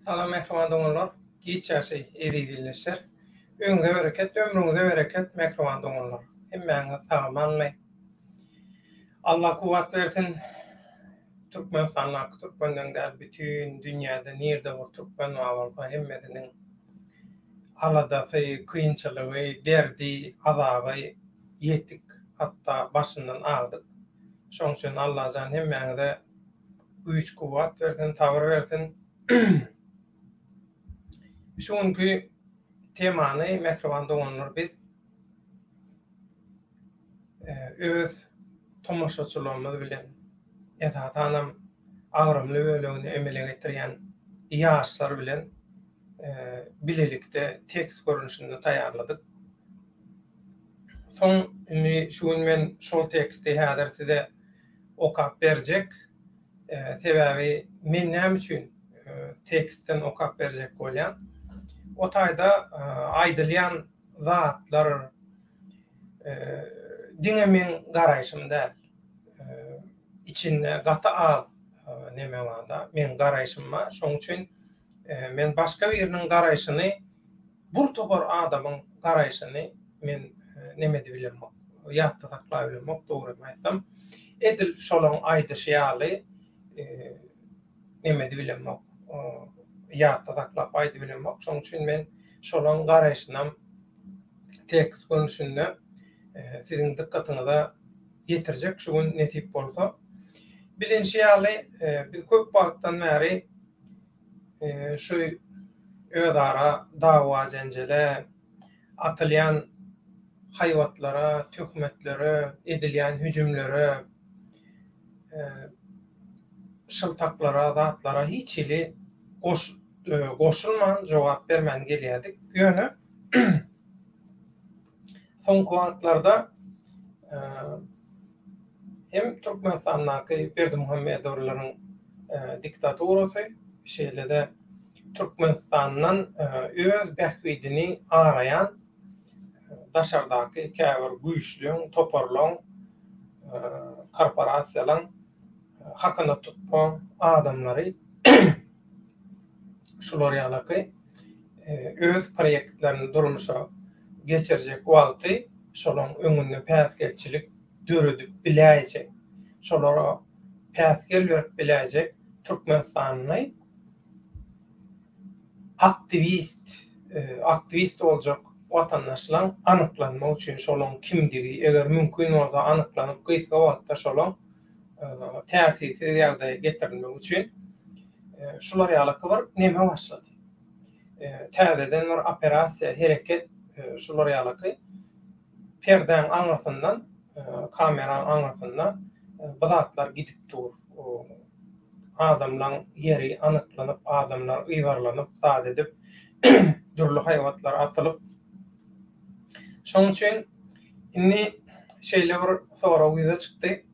Salam mähriban doganlar, giç ýagşy eziz ildeşler. Öýüňize bereket, ömrüňize bereket mähriban doganlar. Hemmäňiz sag-amanmy? Allah kuwwat bersin. Türkmenistandaky türkmenden däl bütin dünýäde nirde bir türkmen bar bolsa hemmesiniň aladasy, kynçylygy, derdi, azaby ýetik, hatda başyndan agdyk. Şoň üçin Allajan hemmäňize güýç kuwwat bersin, sabyr bersin. Şu günki temany mähriban doganlar biz öz tomaşaçylarymyz bilen esasanam agramly bölegini emele getirýän ýaşlar bilen bilelikde tekst görnüşinde taýýarladyk. Soň indi şu gün men şol teksti häzir size okap berjek. Sebäbi men näme üçin tekstden okap berjek bolýan? O taýda aýdylýan zatlar diňe meň garaýşym däl. Içinde gaty az neme barda, meň garaýşym bar. Şoň üçin men başga biriniň garaýşyny Bir topar adamyň garaýşyny men neme edibilemok, ýatda saklabilemok, dogrymy aýtsam. Edil şolaň aýdyşy ýaly neme edibilemok, ýatda saklap aýdybilemok. Şonuň üçin men şolaň garaýşynam tekst görnüşinde siziň dykgatyňyza ýetirjek şu gün nesip bolsa. Bilinşi ýaly, biz köp wagtdan bäri Şu özara dawa-jenjele, atylýan haýbatlara, töhmetlere, edilýän hüjümlere, şyltaklara, zatlara hiç hili goşulman, jogap bermän gelýärdik. Ýöne soňky wagtlarda hem Türkmenistandaky Berdimuhamedowlaryň diktaturasy, şeýle-de Türkmenistandan öz bähbidini araýan daşardaky käbir güýçliň, toparlaň, korporasiýalaň hakyna tutma adamlary şular ýalaky öz proýektlerini durmuşa geçirjek wagty şolaň öňünde päsgelçilik döredip biläýjek, şolara päsgel berip biläýjek türkmenistanly aktiwist, aktiwist boljak watandaşlaň anyklanmak üçin şolaň kimdigi, eger mümkin bolsa anyklanyp gysga wagtda şolaň täsirsiz ýagdaýa getirilmegi üçin şular ýalyky bir neme başlady. Täzeden bir operasiýa, hereket şular ýalyky Perdäň aňyrsyndan, kameraň aňyrsynda bu zatlar gidip dur. Adamlaň ýeri anyklanyp, adamlar yzarlanyp, zat edip, dürli haýbatlar atylyp. Şonuň üçin indi şeýle bir sorag ýüze çykdy.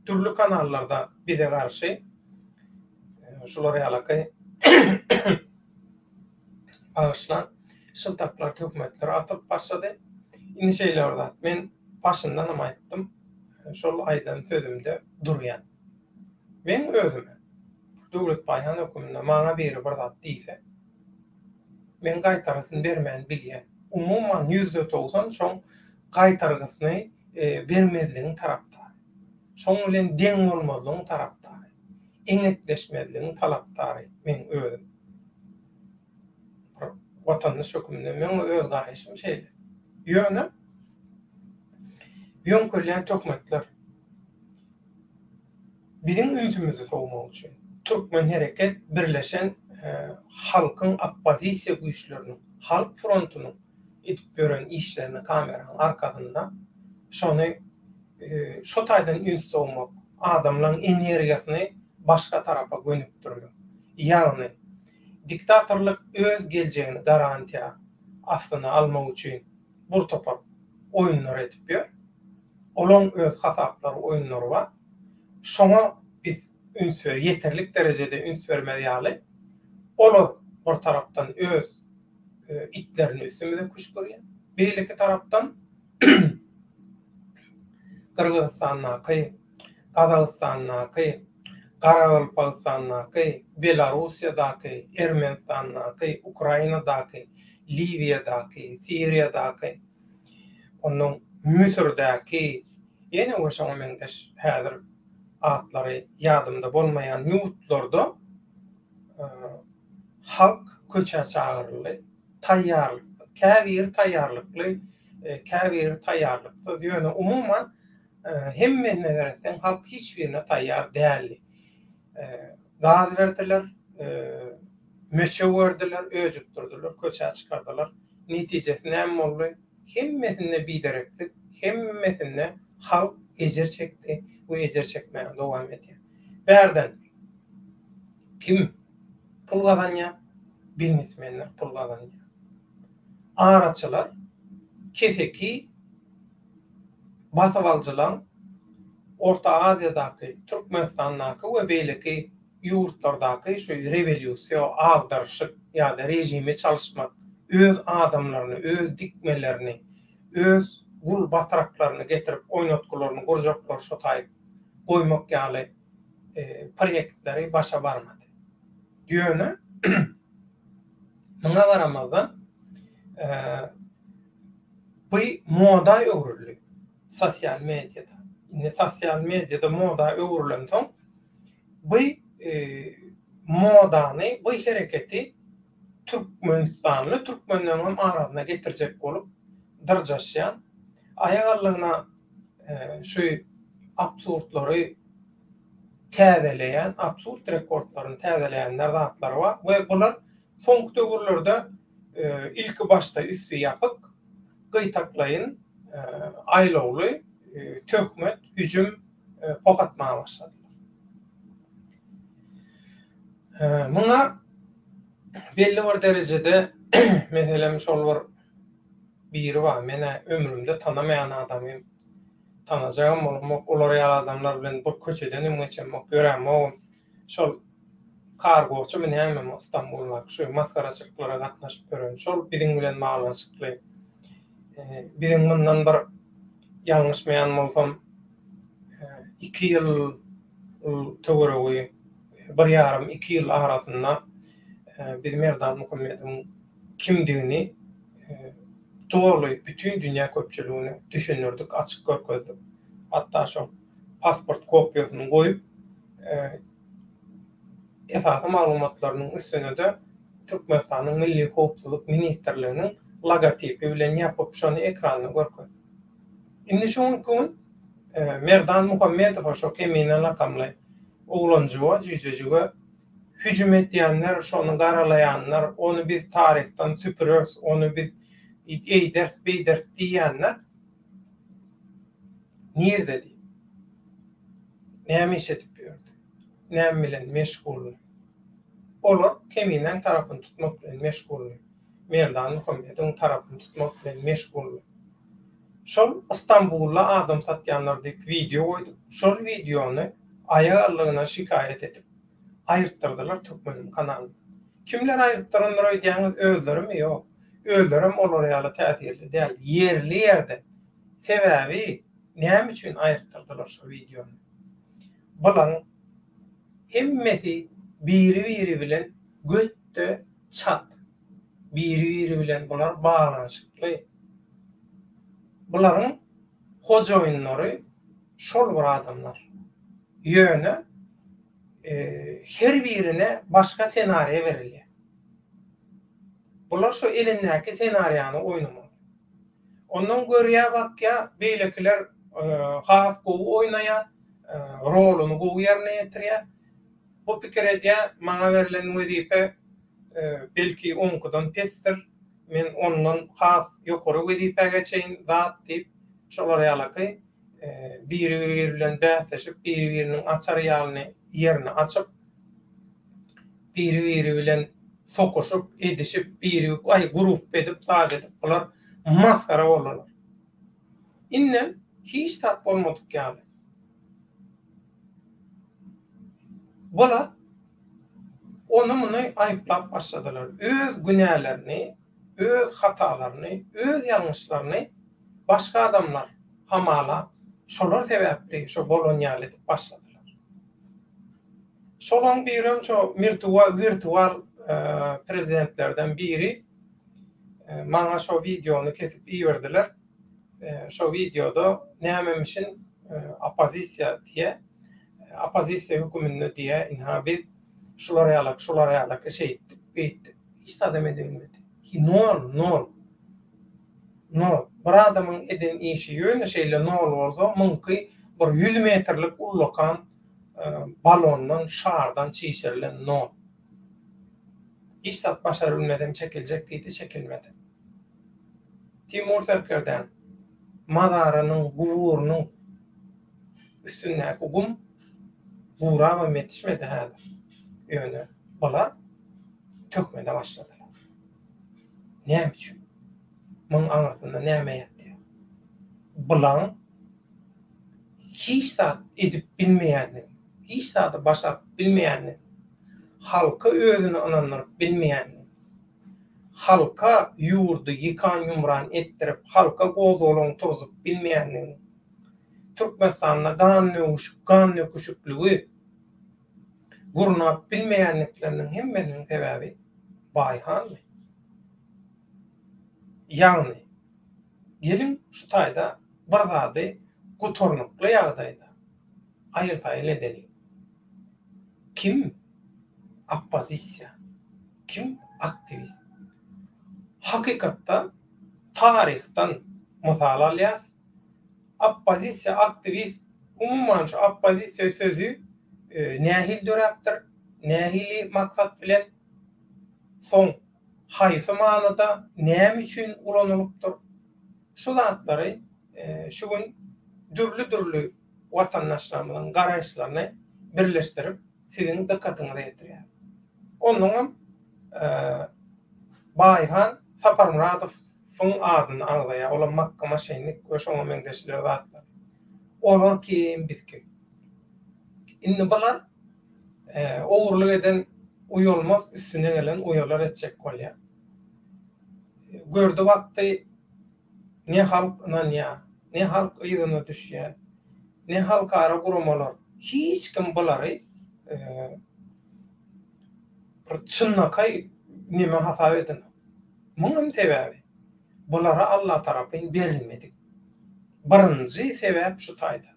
Dürli kanallarda bize garşy şular ýalaky Bagyşlaň, şyltaklar, töhmetler atylyp başlady. Indi şeýle bir zat, men başyndanam aýtdym, şol aýdan sözümde durýan. Meň özüme, Döwlet Baýhan höküminde maňa biri bir zat diýse, men gaýtargysyny bermän bilýän. Umuman 90% şoň gaýtargysyny bermezligiň tarapdary. Şoň bilen deň bolmazlygyň tarapdary. Eňekleşmezligiň talapdary meň özüm. Bir watandaş hökmünde meň öz garaýşym şeýle. Ýöne ýöňkelýän töhmetler biziň ünsümizi sowmak üçin Türkmen hereket birleşen halkyň oppozisiýa güýçleriniň, Halk frontunyň edip ýören işlerini kameranyň arkasynda şony şo taýdan üns sowmak, adamlaň energiýasyny başga tarapa gönükdirmek. Ýagny Diktatorlyk öz geljegini garantiýa astyna almak üçin bir topar oýunlar edip ýör. Olaň öz hasaplary, oýunlary bar. Şoňa biz üns ber, ýeterlik derejede üns bermez ýaly, olar bir tarapdan öz itlerini üstümize küşgürýär. Beýleki tarapdan Gyrgyzystandaky, Gazagystandaky. Garagalpagystandaky, Belarussiýadaky, Ermenistandaky, Ukrainadaky, Liwiýadaky, Siriýadaky, onnoň Müsürdäki, ýene we şoňa meňzeş häzir atlary ýadymda bolmaýan ýurtlarda halk köçä çagyryldy. Taýýarlyksyz. Käbiri taýýarlykly, käbiri taýýarlyksyz. Ýöne umuman hemmesine seretseň halk hiç birine taýýar däldi. Gaz berdiler, meçew berdiler, öjükdirdiler, köçä çykardylar. Netijesi näme boldy? Hemmesinde bidereklik, hemmesinde halk ejir çekdi we ejir çekmäge dowam edýär. Bärden kim pul gazanýar? Biznesmenler pul gazanýar. Araçylar keseki basybalyjylaň Orta Aziýadaky, Türkmenistandaky we beýleki ýurtlardaky şu rewolýusiýa, agdaryşyk ýa-da režimi çalyşmak, öz adamlaryny, öz dikmelerini, öz gul batraklaryny getirip oýnatgylaryny, gurjaklary şo taýyp goýmak ýaly proýektleri başa barmady. Ýöne muňa garamazdan bu moda öwrüldi sosial mediada. Indi sosial mediada moda öwrülensoň bu modany, bu hereketi türkmenistanly türkmenleriňem arasyna getirjek bolup dyrjaşýan, aýagallygyna şu absurdlary täzeleýän, absurd rekordlaryny täzeleýänler zatlary bar we bular soňky döwürlerde ilki başda üsti ýapyk, gytaklaýyn, aýlawly töhmet, hüjüm poh atmaga başladylar. Muňa belli bir derejede meselem şol bir biri bar, men-ä ömrümde tanamaýan adamym, tanajagam bolamok, olar ýaly adamlar bilen bir köçeden hem geçemok, ýörämogam. Şol kargoçymy nämemi Stambuldaky şu masgaraçylyklara gatnaşyp ýören, şol biziň bilen baglanyşykly. Biziň mundan bir ýalňyşmaýan bolsam, iki ýyl töweregi, bir ýarym, iki ýyl arasynda biz Merdan Muhammedowyň kimdigini doly bütin dünýä köpçüligine düşündirdik, açyk görkezdik. Hatda şo pasport kopiýasyny goýup, esasy maglumatlarynyň üstüne-de Türkmenistanyň Milli howpsuzlyk ministrliginiň logotipi bilen ýapyp, şony ekranda görkezdik. Indi şu günki gün Merdan Muhammedowa şo Kemine lakamly oglanjyga, jüýjejige hüjüm edýänler, şony garalaýanlar, ony biz taryhdan süpüreris, ony biz eýderis, beýderis diýýänler nirdedi? Näme iş edip ýördi? Näme bilen meşguldy? Olar Keminäň tarapyny tutmak bilen meşguldy. Merdan Muhammedowyň tarapyny tutmak bilen meşguldy. Şol Stambulda adam satýanlar diýip wideo goýduk. Şol wideony aýagallygyna şikaýat edip aýyrtdyrdylar Türkmeniň kanalyndan. Kimler aýyrtdyrandyr öýdýäňiz özlerimi ýok. Özlerem olar ýaly täsirli däl. Ýerli ýerden. Sebäbi näme üçin aýyrtdyrdylar şo wideony? Bulaň hemmesi biri-biri bilen götde çat. Biri-biri bilen bular baglanyşykly. Bularyň hojaýynlary şol bir adamlar. Ýöne her birine başga senariýa berilýär. Bular şo elindäki senariýany oýnamaly. Ondan görýär bakýar, beýlekiler has gowy oýnaýar, roluny gowy ýerine ýetirýär. Bu pikir edýär, maňa berlen wezipe belki oňkudan pesdir, men ondan has ýokary wezipä geçeýin zat diýip, şolar ýalaky biri-biri bilen bäsleşip, biri-biriniň açar ýalyny ýerini açyp, biri-biri bilen sokuşyp, edişip, biri aý grup edip, zat edip bular masgara boldular. Indem hiç zat bolmadyk ýaly. Bular ony-muny aýyplap başladylar. Öz günälerini, öz hatalaryny, öz ýalňyşlaryny başga adamlar hamala şolar sebäpli şo bolan ýaly edip başladylar. Şolaň birem şo wirtual prezidentlerden biri maňa şo wideony kesip iberdiler. Şo wideoda nämemişin oppozisiýa diýe, oppozisiýa höküminde diýe, ynha biz şular ýalak, şular ýalak şeýtdik, beýtdik. Hiç zadam edilmedi. Nol, nol. Nol. Bir adamyň eden işi ýöne şeýle nol bolsa, muňky bir ýüz metrlik ullakan balondan, şardan çişirilen nol. Hiç zat başarybilmesem çekiljek diýdi, çekilmedi. Timur serkerdäň mazarynyň, guburynyň üstündäki gum gurabam ýetişmedi häzir. Ýöne bular tökmede başladylar. Näme üçin? Muň aňyrsynda näme ýatýar? Bulaň hiç zat edip bilmeýändigini, hiç zady başaryp bilmeýändigini, halka özüni ynandyryp bilmeýändigini, halka ýurdy ýykan-ýumran etdirip, halka gozgalaň turzup bilmeýändigini, Türkmenistanda gan-döwüşik, gan-döküşikligi gurnap bilmeýändikleriniň hemmesiniň sebäbi Baýhanmy? Ýagny, geliň şu taýda bir zady gutarnykly ýagdaýda aýyl-saýyl edeliň. Kim oppozisiýa, kim aktiwist? Hakykatda taryhdan mysal alýas, Oppozisiýa, aktiwist, umuman şu oppozisiýa sözi nähili döräpdir, nähili maksat bilen, soň haýsy manyda, näme üçin ulanylypdyr? Şu zatlary şu gün dürli-dürli watandaşlarymyzyň garaýyşlaryny birleşdirip siziň dykgatyňyza ýetirýäris. Onnoňam Baýhan Saparmyradow Fyň adyny agzaýar, olam makka maşennik we şoňa meňzeşler zatlar. Olar kim, biz kim? Indi bular ogurlyk eden uýalmaz, üstüne gelen uýalar etjek bolýar. Gördi bakdy, ne halk ynanýar, ne halk yzyna düşýär, ne halkara guramalar, hiç kim bulary bir çynlakaý neme hasap edenok. Muňam sebäbi, bulara Alla tarapyn berilmedik. Birinji sebäp şu taýda.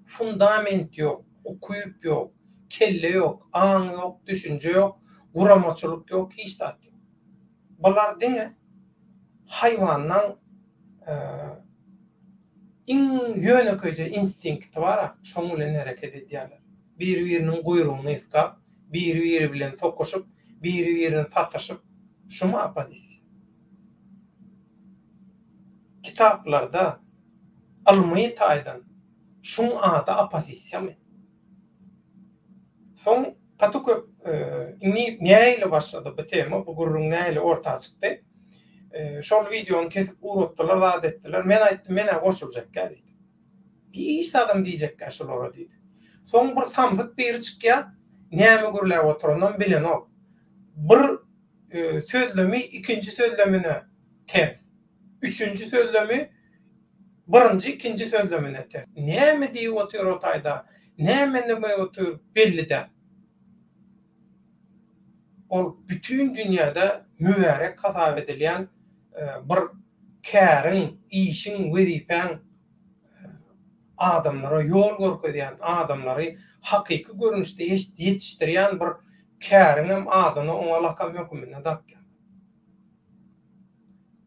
Fundament ýok, ukyp ýok, kelle ýok, aň ýok, düşünje ýok, guramaçylyk ýok, hiç zat ýok. Bular diňe haýwanlaň iň ýönekeýje instinkti bar-a, şoň bilen hereket edýärler. Biri-biriniň guýrugyny ysgap, biri-biri bilen sokuşyp, biri-birini satyşyp, şumy oppozisiýa? Kitaplarda ylmy taýdan şuň ady oppozisiýamy? Soň gaty köp indi nähili başlady bu tema, bu gürrüň nähili orta çykdy? Şol wideony kesip ugratdylar, zat etdiler. Men aýtdym, men-ä goşuljak däl diýdim. Hiç zadam diýjekgä şulara diýdi. Soň bir samsyk biri çykýar, näme gürläp oturanam bilenok. Bir sözlemi ikinji sözlemine ters. Üçünji sözlemi birinji ikinji sözlemine ters. Näme diýip otyr o taýda, näme neme otyr belli däl. Ol bütin dünýäde mübärek hasap edilýän bir käriň, işiň, wezipäň adamlara ýol görkezýän, adamlary hakyky görnüşde ýetişdirýän bir käriňem adyny oňa lakam höküminde dakýarlar.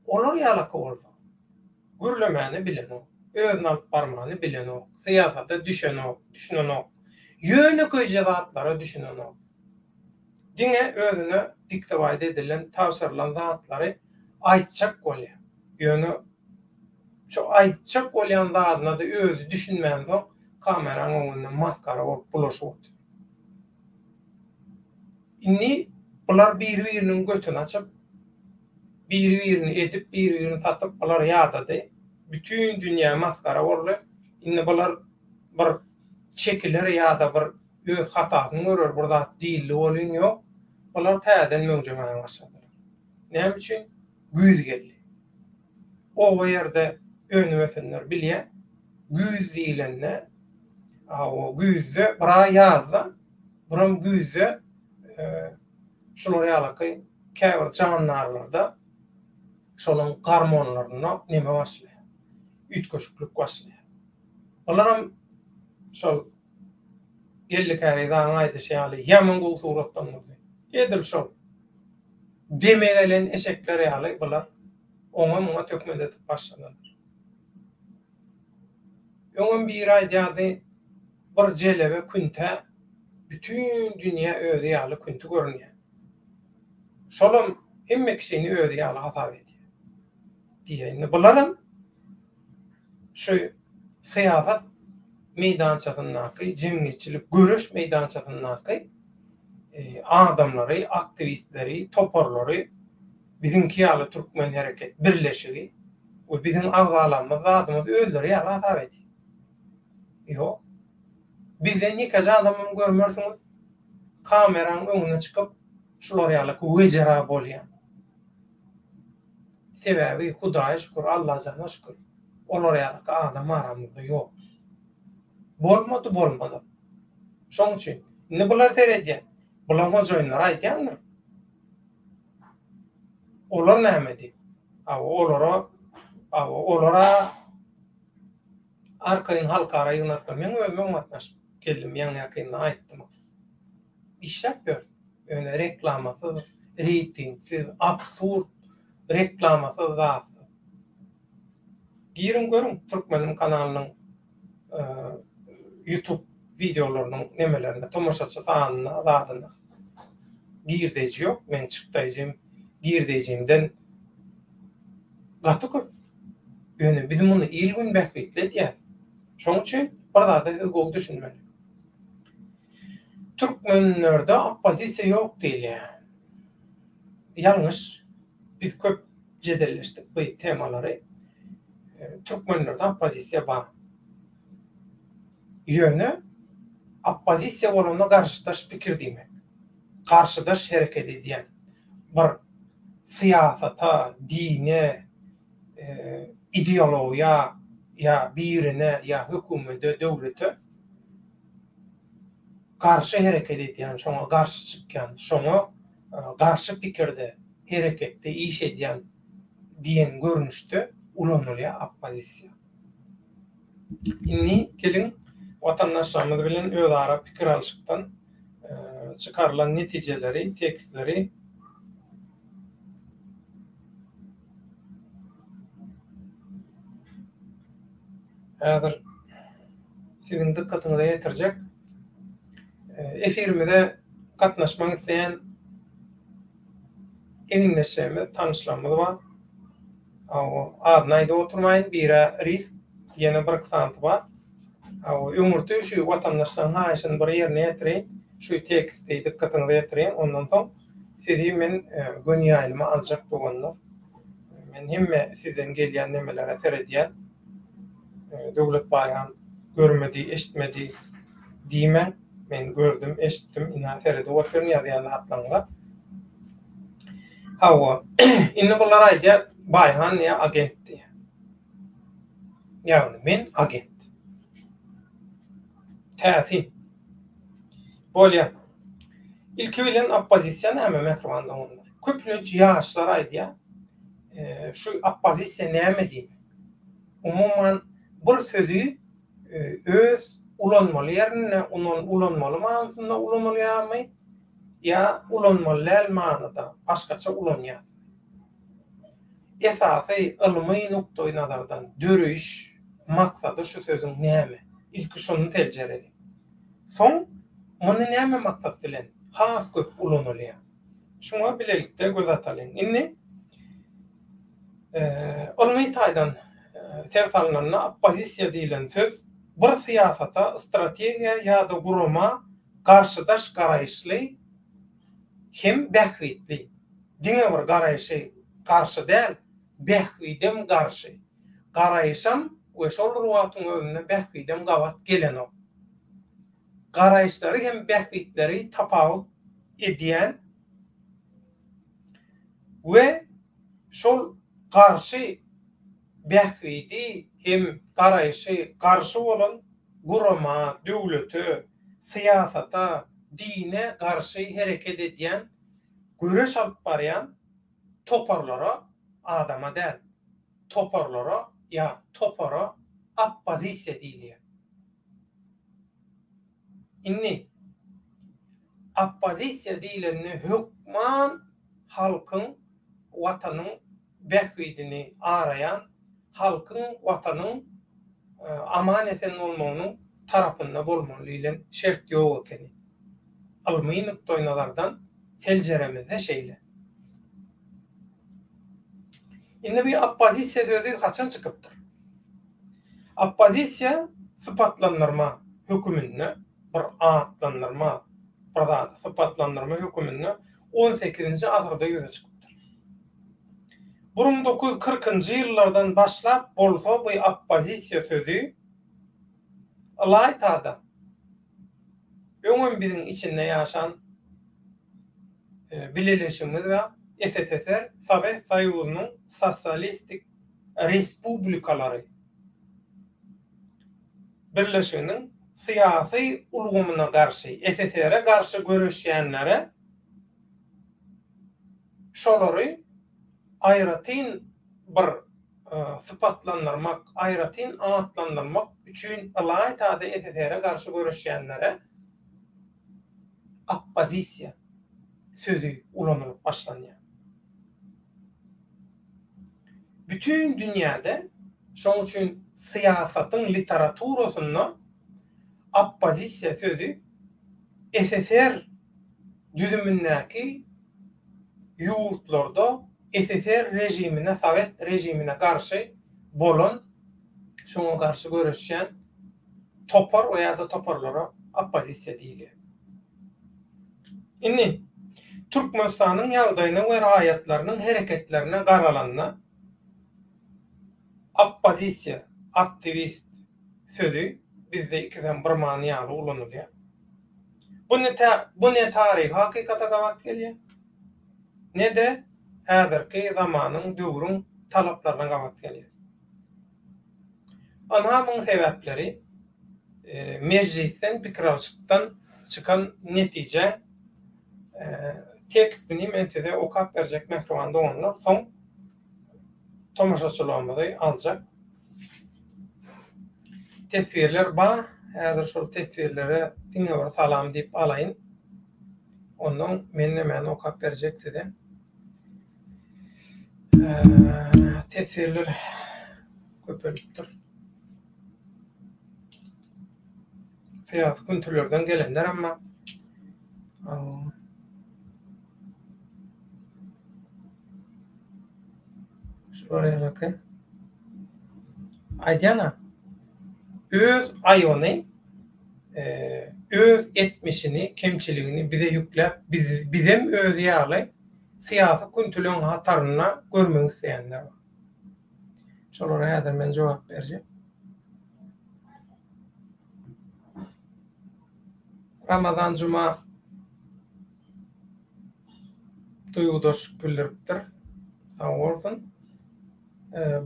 Olar ýalaky bolsa, gürlemäni bilenok, özüni alyp barmany bilenok, syýasata düşenok, düşünenok, ýönekeýje zatlara düşünenok. Diňe özüne diktowaýt edilen, tabşyrylan zatlary aýtjak bolýar. Ýöne Şu aýtjak bolýan zadyna-da özi düşünmänsoň, kameraň öňünde masgara bolup bulaşyp otyr. Indi bular biri-biriniň götüni açyp, biri-birini edip, biri-birini satyp, bular ýadady. Bütin dünýä masgara boldy. Indi bular bir çekiler ýa-da bir öz hatasyny görer bir zat diýildi welin ýok. Bular täzeden möwjemäge başladylar. Näme üçin? Güýz geldi. Oba ýerde önüp-ösenler bilýär. Güýz diýlende, hawa, güýzde bir aý ýazda. Buram güýzde şular ýalaky käbir jandarlarda şolaň gormonlarynda neme başlaýar, üýtgeşiklik başlaýar. Bularam şol Geldi Kärizaň aýdyşy ýaly ýaman gowy suratlandyrdy. Edil şol deme gelen eşekler ýaly bular oňa-muňa töhmet edip başladylar. Öňem biri aýdýardy, bir jelebe küntä bütin dünýä özi ýaly künti görünýär. Şolam hemme kişini özi ýaly hasap edýär. Diýýär. Indi bularam şu syýasat meýdançasyndaky, jemgyýetçilik göreş meýdançasyndaky adamlary, aktiwistleri, toparlary biziňki ýaly Türkmen hereket birleşigi we biziň agzalarymyz zadymyz özleri ýaly hasap edýär. Ýok. Bizden ýekeje adamam görmersiňiz kameraň öňüne çykyp şular ýaly wejera bolýan. Sebäbi Hudaýa şükür, Allajana şükür, olar ýalyky adam aramyzda ýok. Bolmady, bolmazam. Şoň üçin, indi bular seredýär. Bulaň hojaýynlary aýdýandyr. Olar näme diýip? Hawa, olara, hawa, olara arkaýyn halkara ýygnaklar. Men özüm gatnaşyp geldim, ýaňy-ýakynda aýtdym. Işläp ýörüs. Ýöne reklamasyz, reýtingsiz, absurd reklamasyz zatsyz. Giriň görüň Türkmenim kanalynyň YouTube wideolarynyň nemelerine, tomaşaçy sanyna, zadyna. Girdeýji ýok, meň çykdaýjym girdeýjimden gaty köp. Ýöne biz muny il-gün bähbitli edýäs. Şoň üçin bir zada siz gowy düşünmeli. Türkmenlerde oppozisiýa ýok diýilýär. Ýalňyş. Biz köp jedelleşdik bu temalary. Türkmenlerde oppozisiýa bar. Ýöne oppozisiýa bolanda garşydaş pikir diýmek. Garşydaş hereket edýän bir syýasata, dine, ideologiýa ýa birine ýa hökümede, döwlete garşy hereket edýän, şoňa garşy çykýan, şoňa garşy pikirde, hereketde iş edýän diýen görnüşde ulanylýar oppozisiýa. Indi geliň watandaşlarymyz bilen özara pikir alşykdan çykarylan netijeleri, tekstleri häzir siziň dykgatyňyza ýetirjek. Efirimize gatnaşmak isleýän egindeşlerimiz, tanyşlarymyz bar. Hawa, adyny aýdyp oturmaýyn, birä risk, ýene birki sanysy bar. Hawa, öňürti şu watandaşlaryň haýyşyny bir ýerine ýetireýin, şu teksti dykgatyňyza ýetireýin, ondan soň sizi men göni ýaýlyma aljak doganlar. Men hemme sizden gelýän nemelere seredýän. Döwlet Baýhan görmedi, eşitmedi diýmäň. Men gördüm, eşitdim, ina seredip otyryn ýazýan zatlaryňyza. Hawa, indi bular aýdýar, Baýhan diýýär, agent diýýär. Ýagny men agent. Täsin. Bolýar. Ilki bilen oppozisiýa näme mähriban doganlar? Köplenç ýaşlar aýdýar, şu oppozisiýa näme diýmek? Umuman bir sözi öz ulanmaly ýerinde, ulanmaly manysynda ulanylýarmy ýa ulanmaly däl manyda başgaça ulanýarsyň? Esasy ylmy nukdaý nazardan döreýiş maksady şu sözüň näme? Ilki şony seljereliň. Soň muny näme maksat bilen has köp ulanylýar? Şuňa bilelikde göz atalyň. Indi ylmy taýdan ser salnanda oppozisiýa diýlen söz bir syýasata, strategiýa ýa-da gurama garşydaş garaýyşly hem bähbitli, diňe bir garaýşy garşy däl, bähbidem garşy, garaýşam we şol bir wagtyň özünde bähbidem gabat gelenok. Garaýyşlary hem bähbitleri tapawut edýän we şol garşy bähbidi hem garaýşy garşy bolan gurama, döwlete, syýasata, dine garşy hereket edýän, göreş alyp barýan toparlara, adama däl, toparlara ýa topara oppozisiýa diýilýär. Indi, oppozisiýa diýlende hökman halkyň, Watanyň bähbidini araýan, halkyň, Watanyň aman-esen bolmagynyň tarapynda bolmaly diýlen şert ýok ekeni. Ylmy nukdaýnazardan seljeremizde şeýle. Indi bu oppozisiýa sözi haçan çykypdyr? Oppozisiýa sypatlandyrma höküminde, bir atlandyrma, bir zady sypatlandyrma höküminde on sekizinji asyrda ýüze çykypdyr. Bir müň 940-njy ýyllardan başlap bolsa bu oppozisiýa sözi ylaýta-da öňem biziň içinde ýaşan bileleşigimiz bar, SSSR, Sowet Soýuzynyň Sosialistik Respublikalary Birleşiginiň syýasy ulgamyna garşy, SSR-e garşy göreşýänlere şolary aýratyn bir sypatlandyrmak, aýratyn atlandyrmak üçin ylaýta-da SSR-e garşy göreşýänlere oppozisiýa sözi ulanylyp başlanýar. Bütin dünýäde şoň üçin syýasatyň literaturasynda oppozisiýa sözi SSR düzümindäki ýurtlarda SSR režimine, sowet režimine garşy bolan, şoňa garşy göreşýän topar we ýa-da toparlara oppozisiýa diýilýär. Indi, Türkmenistanyň ýagdaýyna we raýatlarynyň hereketlerine garalanda, oppozisiýa, aktiwist sözi bizde ikisem bir many ýaly ulanylýar. Bu ne bu ne taryhy hakykata gabat gelýär, ne-de häzirki zamanyň, döwrüň talaplaryna gabat gelýär. Ynha muň sebäpleri mejlisden pikir alşykdan çykan netijäň tekstini men size okap berjek mähriban doganlar soň tomaşaçylarymyzy aljak. Teswirler bar häzir şol teswirlere diňe bir salam diýip alaýyn. Ondan men nämäni okap berjek size. Teswirler köpelipdir. Syýasy küntülerden gelenler emma Şular ýalyky. Aýdýan-a, öz aýybyny, öz etmişini, kemçiligini bize ýükläp, bizem özi ýaly syýasy küntüleň hatarynda görmek isleýänler bar. Şolara häzir men jogap berjek. Ramazan Juma duýgudaşlyk bildiripdir. Sag bolsun.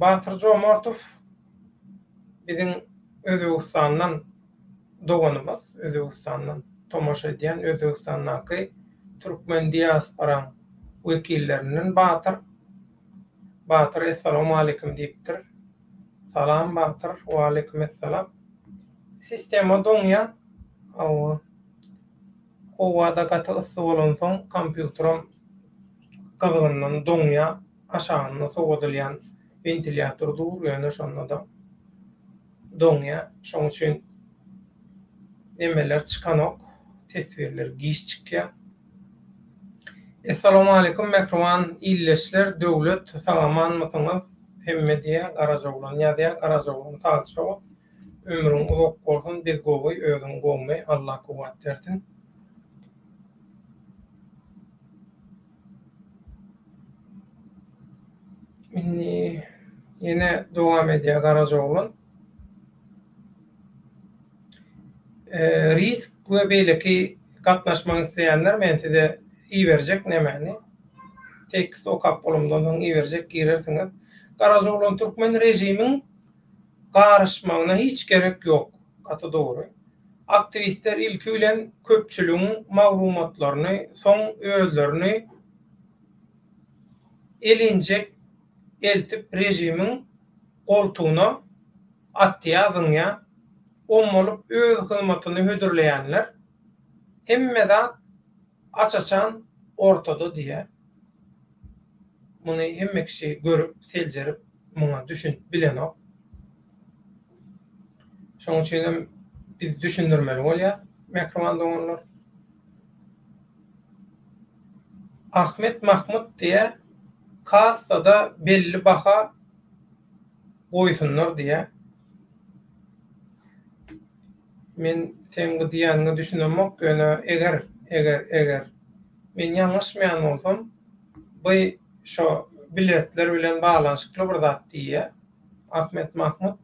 Batyr Jomartow biziň Özbegistandan doganymyz, Özbegistandan tomaşa edýän Özbegistandaky türkmen diasporaň wekillerinden Batyr. Batyr Essalawmaleýkim diýipdir. Salam Batyr, waleýkim essalam. Sistema doňýa. Hawa. Howada gaty yssy bolansoň kompýuteram gyzgyndan doňýa, aşagynda sowadylýan wentilýator dur, ýöne şonda-da doňýa. Şoň üçin nemeler çykanok, teswirler giç çykýa. Essalawmaleýkum mähriban ildeşler Döwlet sag-amanmysyňyz hemme diýýä Garajaoglan ýazýa Garajaoglan sagja bol ömrüň uzak bolsun biz gowy özüň gowmy Allah kuwwat bersin. Indi ýene dowam edýär Garajaoglan. Risk we beýleki gatnaşmak isleýänler men size iberjek nemäni. Tekst okap bolamdan soň iberjek girersiňiz. Garajaoglan türkmen režimiň garyşmagyna hiç gerek ýok. Gaty dogry. Aktiwistler ilki bilen köpçüligiň maglumatlaryny, soň özlerini elinjek eltip režimiň goltugyna atýa, zyňýa. Om bolup öz hyzmatyny hödürleýänler hemme zat aç-açan ortada diýýär. Muny hemme kişi görüp, seljerip, muňa düşünip bilenok. Şonuň üçin hem biz düşündirmeli bolýas, mähriban doganlar. Ahmet Mahmut diýýär, kassada belli baha goýsunlar diýýär. Men seň bu diýýäniňe düşünemok, ýöne eger, eger, eger men ýalňyşmaýan bolsam, bu şo biletler bilen baglanyşykly bir zat diýýär Ahmet Mahmut.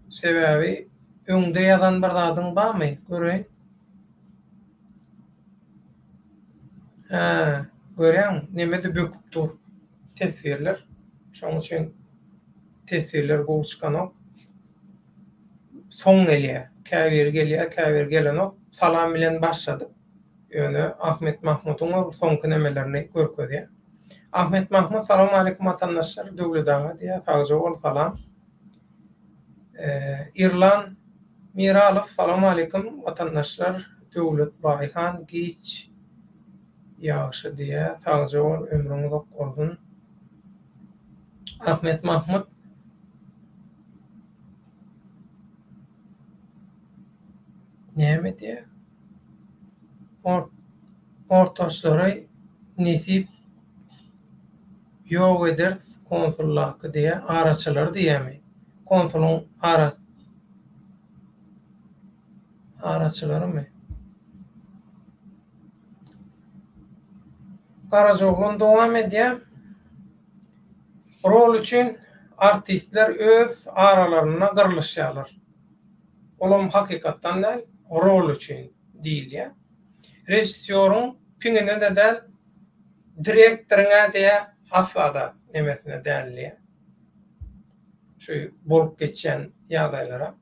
Sebäbi öňde ýazan bir zadyň barmy, göreýin. Hä, görýäňmi, neme-de böküp dur teswirler. Şonuň üçin teswirler gowy çykanok. Soň gelýär. Käbiri gelýär, käbiri gelenok. Salam bilen başladyk. Ýöne Ahmet Mahmudyň ol soňky nemelerini görkezýär. Ahmet Mahmut Salowmaleýkim watandaşlar, Döwlet aga diýýär. Sagja bol, salam. Irlan Miralow Salowmaleýkim watandaşlar, Döwlet Baýhan giç ýagşy diýýär. Sagja bol, ömrüň uzak bolsun. Ahmet Mahmut Näme diýýär? Ortaçlary nesip ýok ederis konsuldaky diýýär, araçylary diýýärmi? Konsulyň ara araçylarymy? Garajaoglan dowam edýär. Rol üçin artistler öz aralarynda gyrlyşýarlar. Olam hakykatdan däl, rol üçin diýilýär. Režissýoryň piňine-de däl, direktoryň-ä diýýär, asla-da nemesine däl diýýär. Şu bolup geçýän ýagdaýlara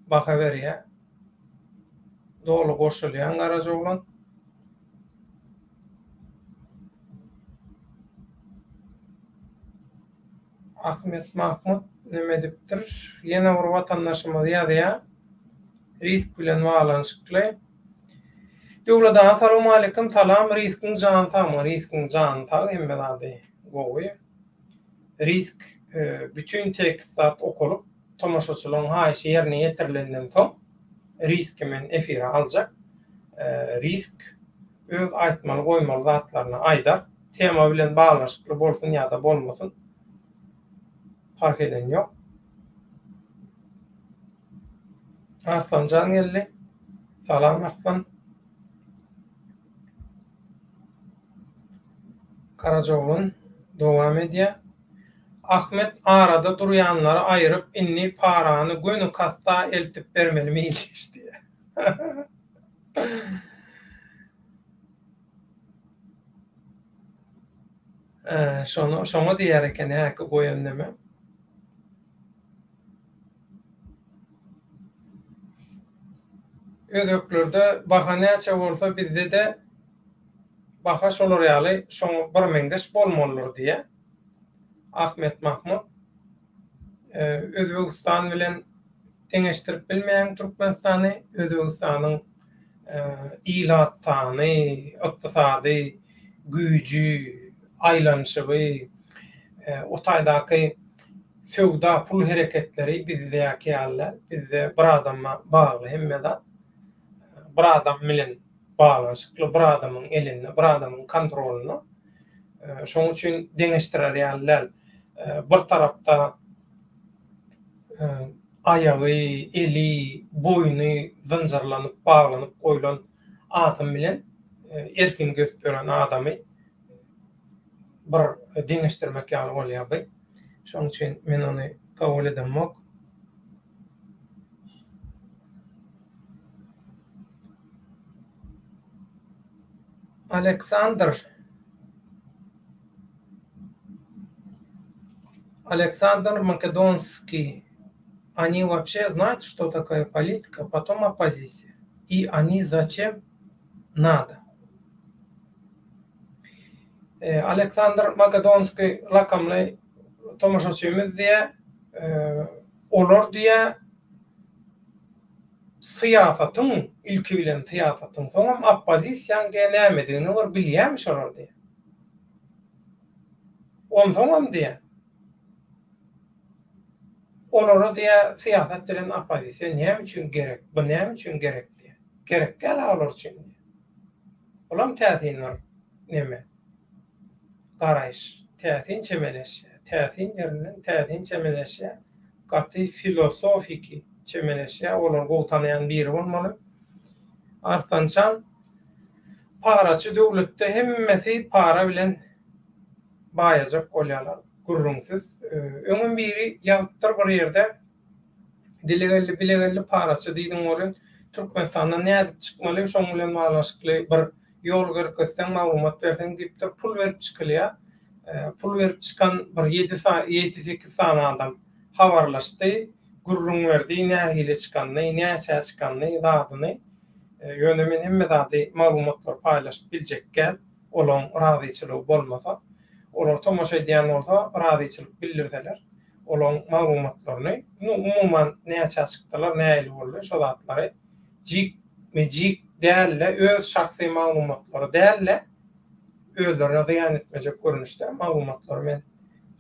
baha berýär. Doly goşulýan Garajaoglan. Ahmet Mahmut neme edipdir? Ýene bir watandaşymyz ýazýar. Risk bilen baglanyşykly. Döwlet aga salowmaleýkim salam Riskiň jany sagmy Riskiň jany sag hemme zady gowy. Risk bütin tekst zat okalyp tomaşaçylaryň haýyşy ýerine ýetirilenden soň Riski men efire aljak. Risk öz aýtmaly goýmaly zatlaryny aýdar. Tema bilen baglanyşykly bolsun ýa-da bolmasyn parh eden ýok. Arslanjan geldi. Salam Arslan. Garajaoglan dowam edýär. Ahmet arada durýanlary aýyryp indi parany göni kassa eltip bermeli meýilleşdiýär. Şony şoňa diýer eken häki goýan neme. Özbeklerde baha näçe bolsa bizde-de baha şolar ýaly şoňa birmeňzeş bolmalydyr diýýär. Ahmet Mahmut Özbegistan bilen deňeşdirip bilmeýän Türkmenistany, Özbegistanyň ilat sany, ykdysady güýji, aýlanyşygy, o taýdaky söwda, pul hereketleri bizdäki ýaly däl. Bizde bir adama bagly hemme zat. Bir adam bilen baglanyşykly, bir adamyň elinde, bir adamyň kontrolynda. Şonuň üçin deňeşdirer ýaly däl. Bir tarapda aýagy, eli, boýny zynjyrlanyp, baglanyp goýlan adam bilen erkin gezip ýören adamy bir deňeşdirmek ýaly bolýar bu. Şonuň üçin men ony kabul edemok. Aleksandr Aleksandr Makedonskiý. Oni wapşe znat şto takoýe politika potom oppozisiýa i oni zaçem nada. Aleksandr Makedonskiý lakamly tomaşaçymyz diýýär, olar diýýär syýasatyň ilki bilen syýasatyň soňam oppozisiýaň diýýär nämedigini bir bilýärmiş olar diýýär. Onsoňam diýýär Olara diýýär, syýasat bilen oppozisiýa näme üçin gerek, bu näme üçin gerek diýýär. Gerek däl-ä olar üçin diýýär. Olam täsin bir neme, garaýyş, täsin çemeleşýär, täsin ýerinden täsin çemeleşýär, gaty filosofiki çemeleşýär, olary gowy tanaýan biri bolmaly. Arslanjan, paraçy döwletde hemmesi para bilen baýajak bolýarlar gürrüňsiz. Öňem biri ýazypdyr bir ýerde Dile geldi bile geldi paraçy diýdiň welin Türkmenistandan nädip çykmaly şoň bilen baglanyşykly bir ýol görkezseň maglumat berseň diýipdir pul berip çykylýar. Pul berip çykan bir ýedi ýedi-sekiz sany adam habarlaşdy gürrüň berdi nähili çykanyny näçä çykanyny zadyny ýöne men hemme zady maglumatlary paýlaşyp biljek däl. Olaň razyçylygy bolmasa, olar tomaşa edýän bolsa razyçylyk bildirseler, olaň maglumatlaryny, umuman näçä çykdylar, nähili boldy şo zatlary jikme-jik däl-de, öz şahsy maglumatlary däl-de, özlerine zyýan etmejek görnüşde maglumatlary men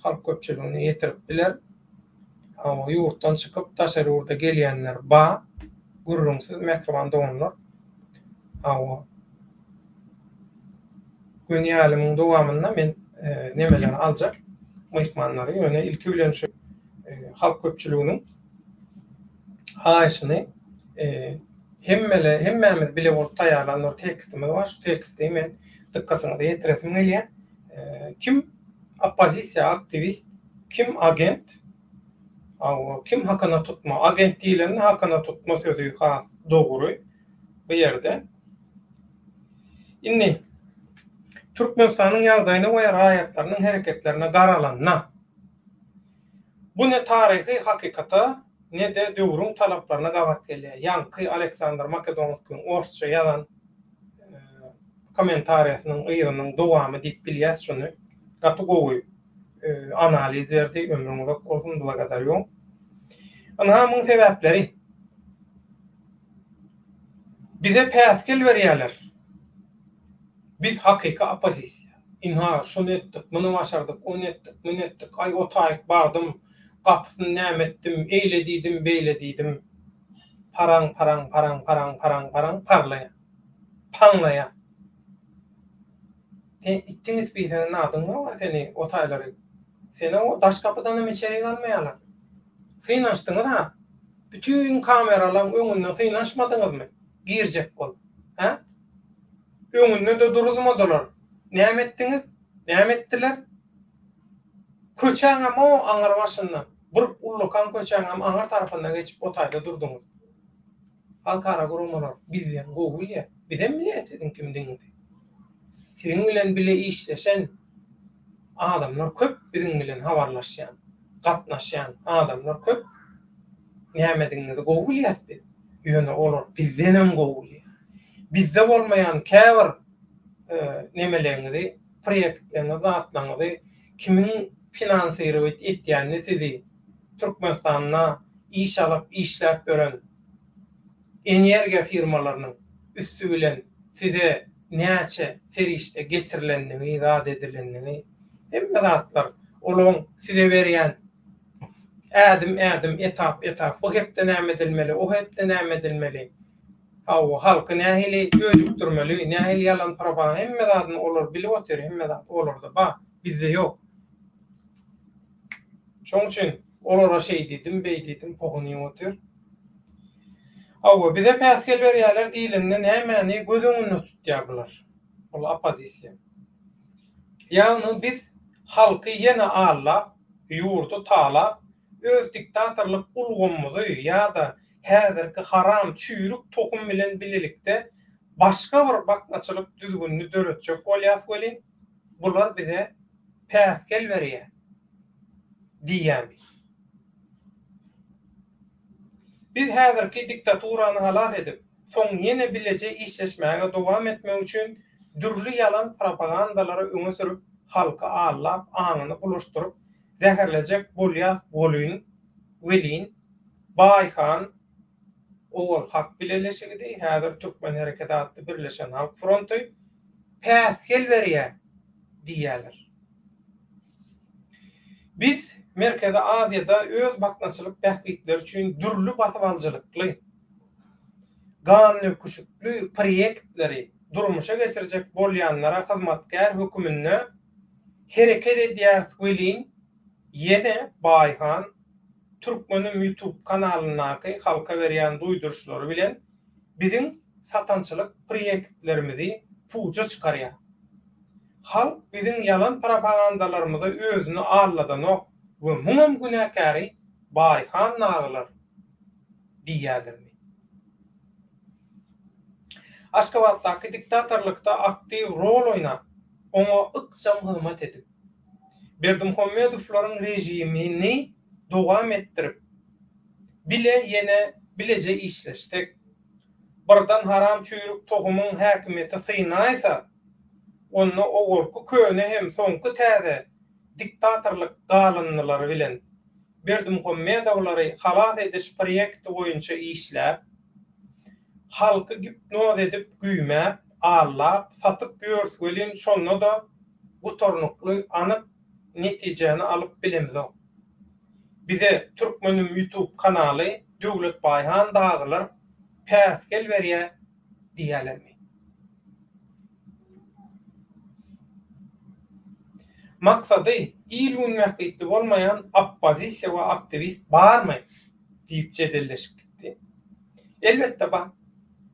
halk köpçüligine ýetirip bilerin. Hawa, ýurtdan çykyp daşary ýurda gelýänler ba, gürrüňsiz mähriban doganlar. Hawa. Gün ýalymyň dowamynda men nemeleri aljak, myhmanlary, ýöne ilki bilen şu halk köpçüliginiň haýyşyny hemmele hemmämiz bile bolup taýýarlan bir tekstimiz bar. Şu teksti men dykgatyňyza ýetiresim gelýär. Kim oppozisiýa aktiwist, kim agent, kim hakyna tutma. Agent diýlende hakyna tutma sözi has dogry bu ýerde. Indi Türkmenistanyň ýagdaýyna we raýatlarynyň hereketlerine garalanda, bu ne taryhy hakykata, ne-de döwrüň talaplaryna gabat gelýär. Ýaňky Aleksandr Makedonskiň orsça ýazan kommentariýasynyň yzynyň dowamy diýip bilýäs şuny. Gaty gowy analiz berdi, ömrüň uzak bolsun, blagodarýu. Ynha muň sebäpleri. Bize päsgel berýärler. Biz hakyky oppozisiýa. Ynha, şuny etdik, muny başardyk, ony etdik, muny etdik, aý o taýyk bardym, gapysyny näme etdim, eýle diýdim, beýle diýdim. Paraň, paraň, paraň, paraň, paraň, paraň, parlaýar. Paňlaýar. Sen itdiň ispiseginde adyň ýog-a seni o taýlary. Seni o daş gapydanam içerik almaýarlar. Synanyşdyňyz-a. Bütin kameralaň öňünde synanyşmadyňyzmy girjek bolup, hä? Öňünde-de duruzmadylar. Näme etdiňiz? Näme etdiler? Köçäňem o aňyr başynda, bir ullakan köçäňem aňyr tarapynda geçip o taýda durduňyz. Halkara guramalar bizden gowy bilýär. Bizem bilýäs siziň kimdigiňizi. Siziň bilen bile işleşen adamlar köp biziň bilen habarlaşýan, gatnaşýan adamlar köp. Nämedigiňizi gowy bilýäs biz. Ýöne olar bizdenem gowy bilýär. Bizde bolmaýan käbir nemeleriňizi, proýektleňizi, zatlaryňyzy kimiň finansirowat etýänini sizi Türkmenistanda iş alyp işläp ýören energiýa firmalarynyň üsti bilen size näçe serişde geçirilendigi, zat edilendigi, hemme zatlar olaň size berýän ädim-ädim, etap-etap, bu hepde näme edilmeli, o hepde näme edilmeli, hawa, halky nähili öjükdirmeli, nähili ýalan propaganda, hemme zadyny olar bilip otyr, hemme zat olarda bar, bizde ýok. Şoň üçin olara şeý diýdim, beý diýdim, pohuny iýip otyr. Hawa, bize päsgel berýärler diýlende nämäni göz öňünde tutýar bular, bul oppozisiýa? Ýagny biz halky ýene aldap, ýurdy talap, öz diktatorlyk ulgamymyzy ýa-da häzirki haram çüýrük tohum bilen bilelikde başga bir baknaçylyk düzgünini döretjek bolýas welin, bular bize päsgel berýär diýýärmi? Biz häzirki diktaturany halas edip, soň ýene bileje işleşmäge dowam etmek üçin dürli ýalan propagandalary öňe sürüp halky aldap aňyny bulaşdyryp zäherlejek bolýas wolyn welin Baýhan owal Hak bileleşigidi häzir Türkmen Hereketi atly Birleşen Halk Fronty päsgel berýä diýýäler. Biz Merkezi Aziýada öz baknaçylyk bähbitleri üçin dürli basybalyjylykly, gandöküşikli proýektleri durmuşa geçirjek bolýanlara hyzmatkär höküminde hereket edýäris welin, ýene Baýhan Türkmenim YouTube kanalyndaky halka berýän duýduryşlary bilen biziň satançylyk proýektlerimizi puja çykarýar. Halk biziň ýalan propagandalarymyza özüni aldadanok we muňam günäkäri Baýhan dagylar diýýärlermi? Aşgabatdaky diktatorlykda aktiw rol oýnap, oňa ykjam hyzmat edip, Berdimuhamedowlaryň režimini dowam etdirip, bile ýene bileje işleşsek, birden haram çüýrük tohumyň häkimiýeti synaýsa, onda owalky köne hem soňky täze diktatorlyk galyndylary bilen Berdimuhamedowlary halas ediş proýekti boýunça işläp, halky gipnoz edip güýmäp, aldap, satyp ýörüs welin şonda-da gutarnykly anyk netijäni alyp bilemzok. Bize Türkmenim YouTube kanaly Döwlet Baýhan dagylar päsgel berýä diýýälermi? Maksady il-gün bähbitli bolmaýan oppozisiýa we aktiwist barmy? diýip jedelleşip gitdi. Elbetde bar.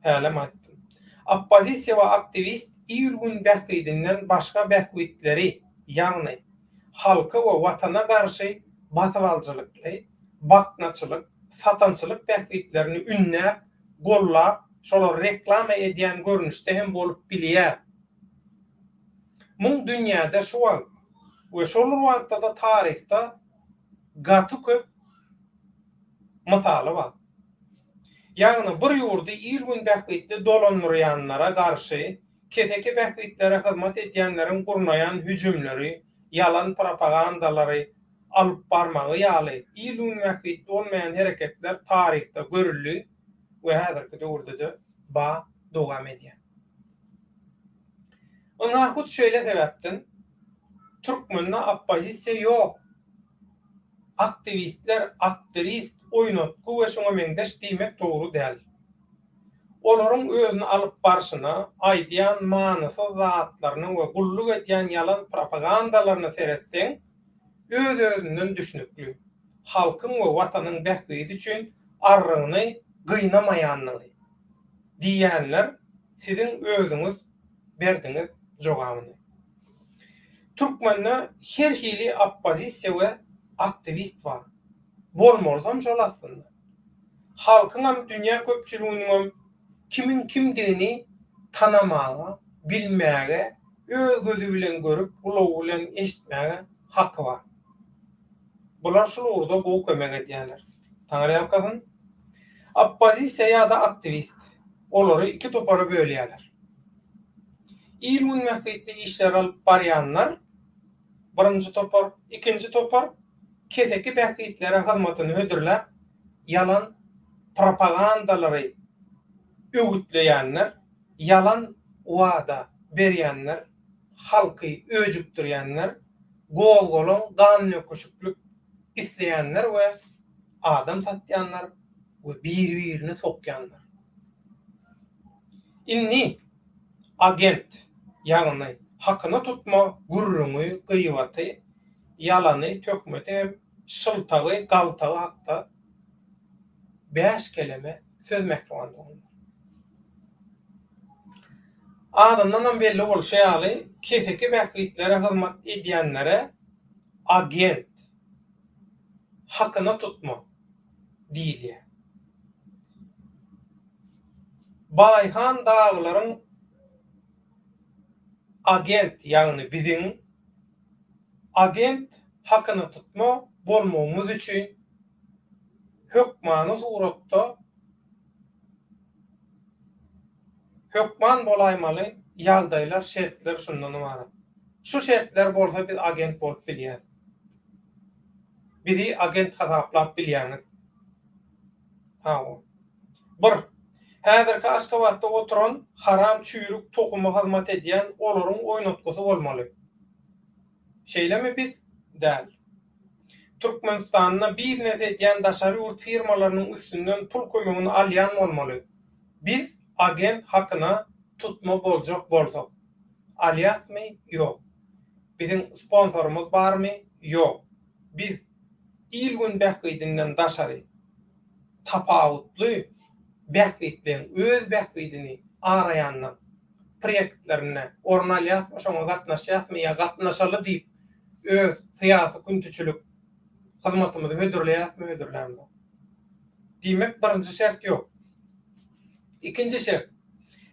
Hälem aýtdym. Oppozisiýa we aktiwist il-gün bähbidinden başga bähbitleri, ýagny halka we watana garşy basybalyjylykly, baknaçylyk, satançylyk bähbitlerini ündäp, gollap, şolary reklama edýän görnüşde hem bolup bilýär. Muň dünýäde şu wagt we şol bir wagtda-da taryhda gaty köp mysaly bar. Ýagny bir ýurdy il-gün bähbitli dolandyrýanlara garşy keseki bähbitlere hyzmat edýänleriň gurnaýan hüjümleri, ýalan propagandalary alyp barmagy ýaly il-gün bähbitli bolmaýan hereketler taryhda görüldi we häzirki döwürde-de ba dowam edýär. Ynha hut şeýle sebäpden türkmende oppozisiýa ýok. Aktiwistler, aktirist, oýnatgy we şuňa meňzeş diýmek dogry däl. Olaryň özüni alyp barşyna, aýdýan manysyz zatlaryna we gulluk edýän ýalan propagandalaryna seretseň, öz-özünden düşnükli, halkyň we watanyň bähbidi üçin arrygyny gynamaýanlygy diýýänler siziň özüňiz berdiňiz jogabyny. Türkmende her hili oppozisiýa we aktiwist bar. Bolmalysam şol aslynda. Halkyňam dünýä köpçüliginiňem kimiň kimdigini tanamaga, bilmäge, öz gözi bilen görüp, gulagy bilen eşitmäge haky bar. Bular şul ugurda gowy kömek edýärler. Taňryýalkasyn. Oppozisiýa ýa-da aktiwist. Olary iki topara bölýärler. Il-gün bähbitli işleri alyp barýanlar, birinji topar, ikinji topar, keseki bähbitlere hyzmatyny hödürläp, ýalan propagandalary öwütleýänler, ýalan wada berýänler, halky öjükdirýänler, gozgalaň, gandöküşiklik isleýänler we adam satýanlar we biri-birini sokýanlar. Indi agent, ýagny hakyna tutma gürrüňi, gyýbaty, ýalany, töhmeti hem şyltagy, galtagy hakda bäş keleme söz mähriban doganlar. Adyndanam belli bolşy ýaly, keseki bähbitlere hyzmat edýänlere agent, hakyna tutma diýilýär. Baýhan dagylaryň agent, ýagny biziň agent hakyna tutma bolmagymyz üçin. Hökmany suratda hökman bolaýmaly ýagdaýlar, şertler şundan ybarat. Şu şertler bolsa biz agent bolup bilýäs. Bizi agent hasaplap bilýäňiz. Hawa. Bir. Häzirki Aşgabatda oturan haram çüýrük tohuma hyzmat edýän olaryň oýnatgysy bolmaly. Şeýlemi biz? Däl. Türkmenistanda biznes edýän daşary ýurt firmalarynyň üstünden pul kömegini alýan bolmaly. Biz agent hakyna tutma boljak bolsak. Alýasmy? Ýok. Biziň sponsorymyz barmy? Ýok. Biz il-gün bähbidinden daşary tapawutly bähbitleň öz bähbidini araýandan proýektlerinde orun alýasmy, şoňa gatnaşýasmy ýa gatnaşaly diýip öz syýasy küntüçilik hyzmatymyzy hödürleýäsmi, hödürlämzok. Diýmek, birinji şert ýok. Ikinji şert,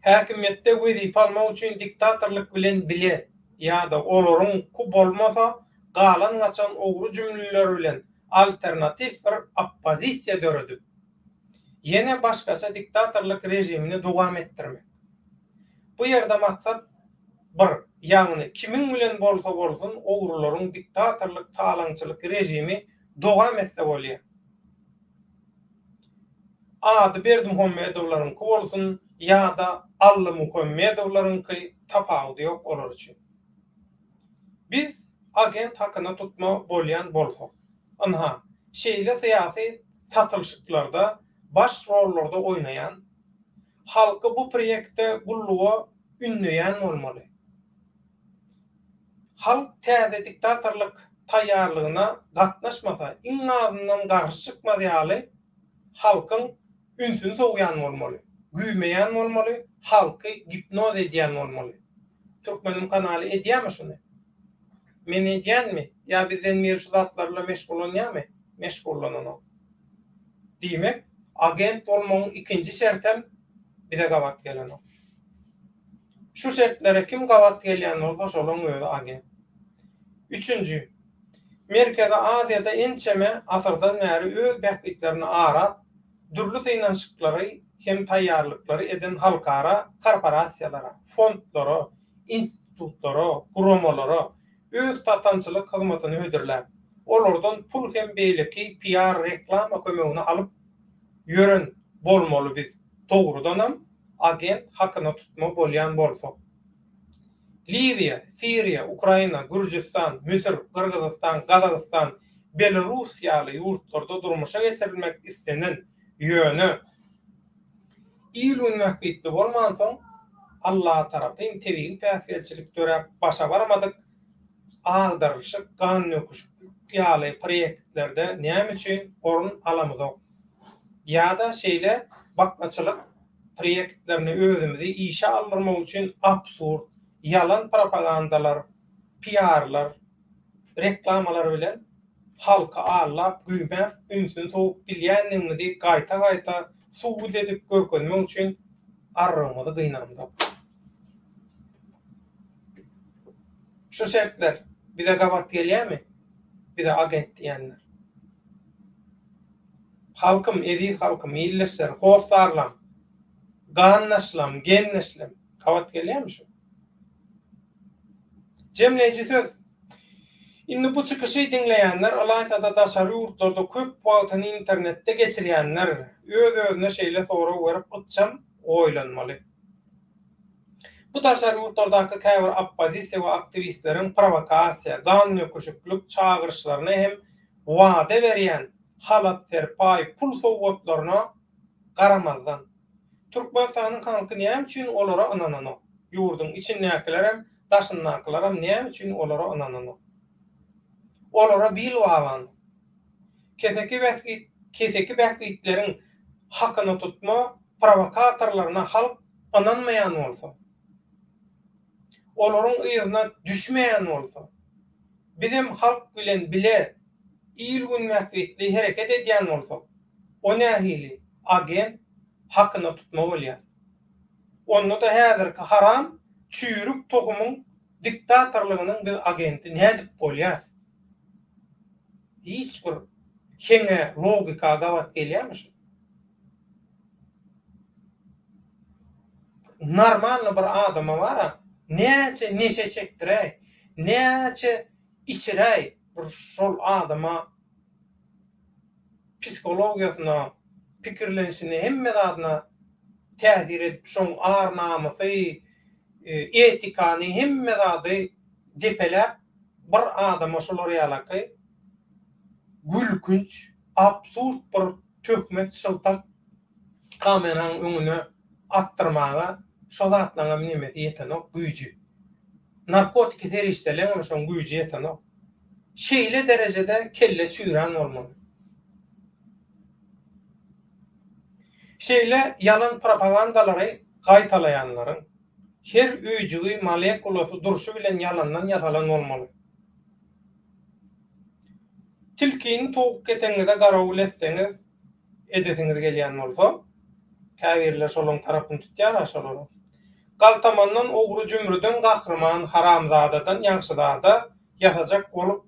häkimiýetde wezipe almak üçin diktatorlyk bilen bile ýa-da olaryňky bolmasa galan-gaçan ogry jümlüler bilen alternatiw bir oppozisiýa döredip, ýene başgaça diktatorlyk režimini dowam etdirmek. Bu ýerde maksat bir, ýagny kimiň bilen bolsa bolsun ogrularyň diktatorlyk talaňçylyk režimi dowam etse bolýar. Ady Berdimuhamedowlaryňky bolsun ýa-da Allymuhammedowlaryňky tapawudy ýok olar üçin. Biz agent hakyna tutma bolýan bolsak, ynha, şeýle syýasy satylşyklarda baş rollarda oýnaýan, halky bu proýekte gulluga ündeýän bolmaly. Halk täze diktatorlyk taýýarlygyna gatnaşmasa, iň azyndan garşy çykmaz ýaly halkyň ünsüni sowýan bolmaly, güýmeýän bolmaly, halky gipnoz edýän bolmaly. Türkmenim kanaly edýämi şuny? Men edýänmi? Ýa bizden biri şu zatlar bilen meşgullanýamy? Meşgullananok. Diýmek, agent bolmagyň ikinji şertem bize gabat gelenok. Şu şertlere kim gabat gelýän bolsa şolaň özi agent. Üçünji, Merkezi Aziýada ençeme asyrdan bäri öz bähbitlerini arap, dürli synanyşyklary hem taýýarlyklary eden halkara korporasiýalara, fondlara, institutlara, guramalara öz satançylyk hyzmatyny hödürläp, olardan pul hem beýleki PR-reklama kömegini alyp ýören bolmaly biz dogrudanam agent hakyna tutma bolýan bolsak. Liwiýa, Siriýa, Ukraina, Gürjüstan, Müsür, Gyrgyzystan, Gazagystan, Belarus ýaly ýurtlarda durmuşa geçirilmek islenen, ýöne il-gün bähbitli bolmansoň, Allatarapyn tebigy päsgelçilik döräp başa barmadyk agdarylyşyk, gandöküşiklik ýaly proýektlerde näme üçin orun alamyzok? Ýa-da şeýle baknaçylyk proýektlerini özümizi işe aldyrmak üçin absurd, ýalan propagandalar, piarlar, reklamalar bilen halky aldap, güýmäp, ünsüni sowup bilýändigimizi gaýta-gaýta subut edip görkezmek üçin arrygymyzy gynamzok. Şu şertler bize gabat gelýärmi? Bize agent diýenler. Halkym, eziz halkym, ildeşler, hossarlam, gandaşlam, gelneşlem, gabat gelýärmi şu? Jemleýji söz. Indi bu çykyşy diňleýänler, ylaýta-da daşary ýurtlarda köp wagtyny internetde geçirýänler öz-özüne şeýle sorag berip ykjam oýlanmaly. Bu daşary ýurtlardaky käbir oppozisiýa we aktiwistleriň prowokasiýa, gandöküşiklik çagyryşlaryna hem wada berýän halat-serpaý, pul sowgatlaryna garamazdan, Türkmenistanyň halky näme üçin olara ynananok? Ýurduň içindäkilerem, daşyndakylaram näme üçin olara ynananok? Olara bil baglanok. Keseki bähbit, keseki bähbitleriň hakyna tutma prowokatorlaryna halk ynanmaýan bolsa, olaryň yzyna düşmeýän bolsa, bizem halk bilen bile il-gün bähbitli hereket edýän bolsak, o nähili agent hakyna tutma bolýar? Onda-da häzirki haram çüýrük tohumyň diktatorlygynyň biz agenti nädip bolýas? Hiç bir. Heňe, logika gabat gelýärmi şu? Normalny bir adama bara näçe neşe çekdiräý, näçe içiräý bir şol adama psihologiýasyna, pikirlenişine hemme zadyna täsir edip şoň ar-namysy, etikany hemme zady depeläp bir adama şular ýalaky gülkünç, absurd bir töhmet şyltak kameraň öňüne atdyrmaga şo zatlaňam nemesi ýetenok, güýji. Narkotiki serişdeleňem şoň güýji ýetenok. Şeýle derejede kelle çüýrän bolmaly. Şeýle ýalan propagandalary gaýtalaýanlaryň her öýjügi, molekulasy durşy bilen ýalandan ýasalan bolmaly. Tilkini towuk ketegiňize garawul etseňiz, edesiňiz gelýän bolsa, käbirler şolaň tarapyny tutýar-a şolara. Galtamandan, ogry-jümrüden gahryman, haramzadadan ýagşyzada ýasajak bolup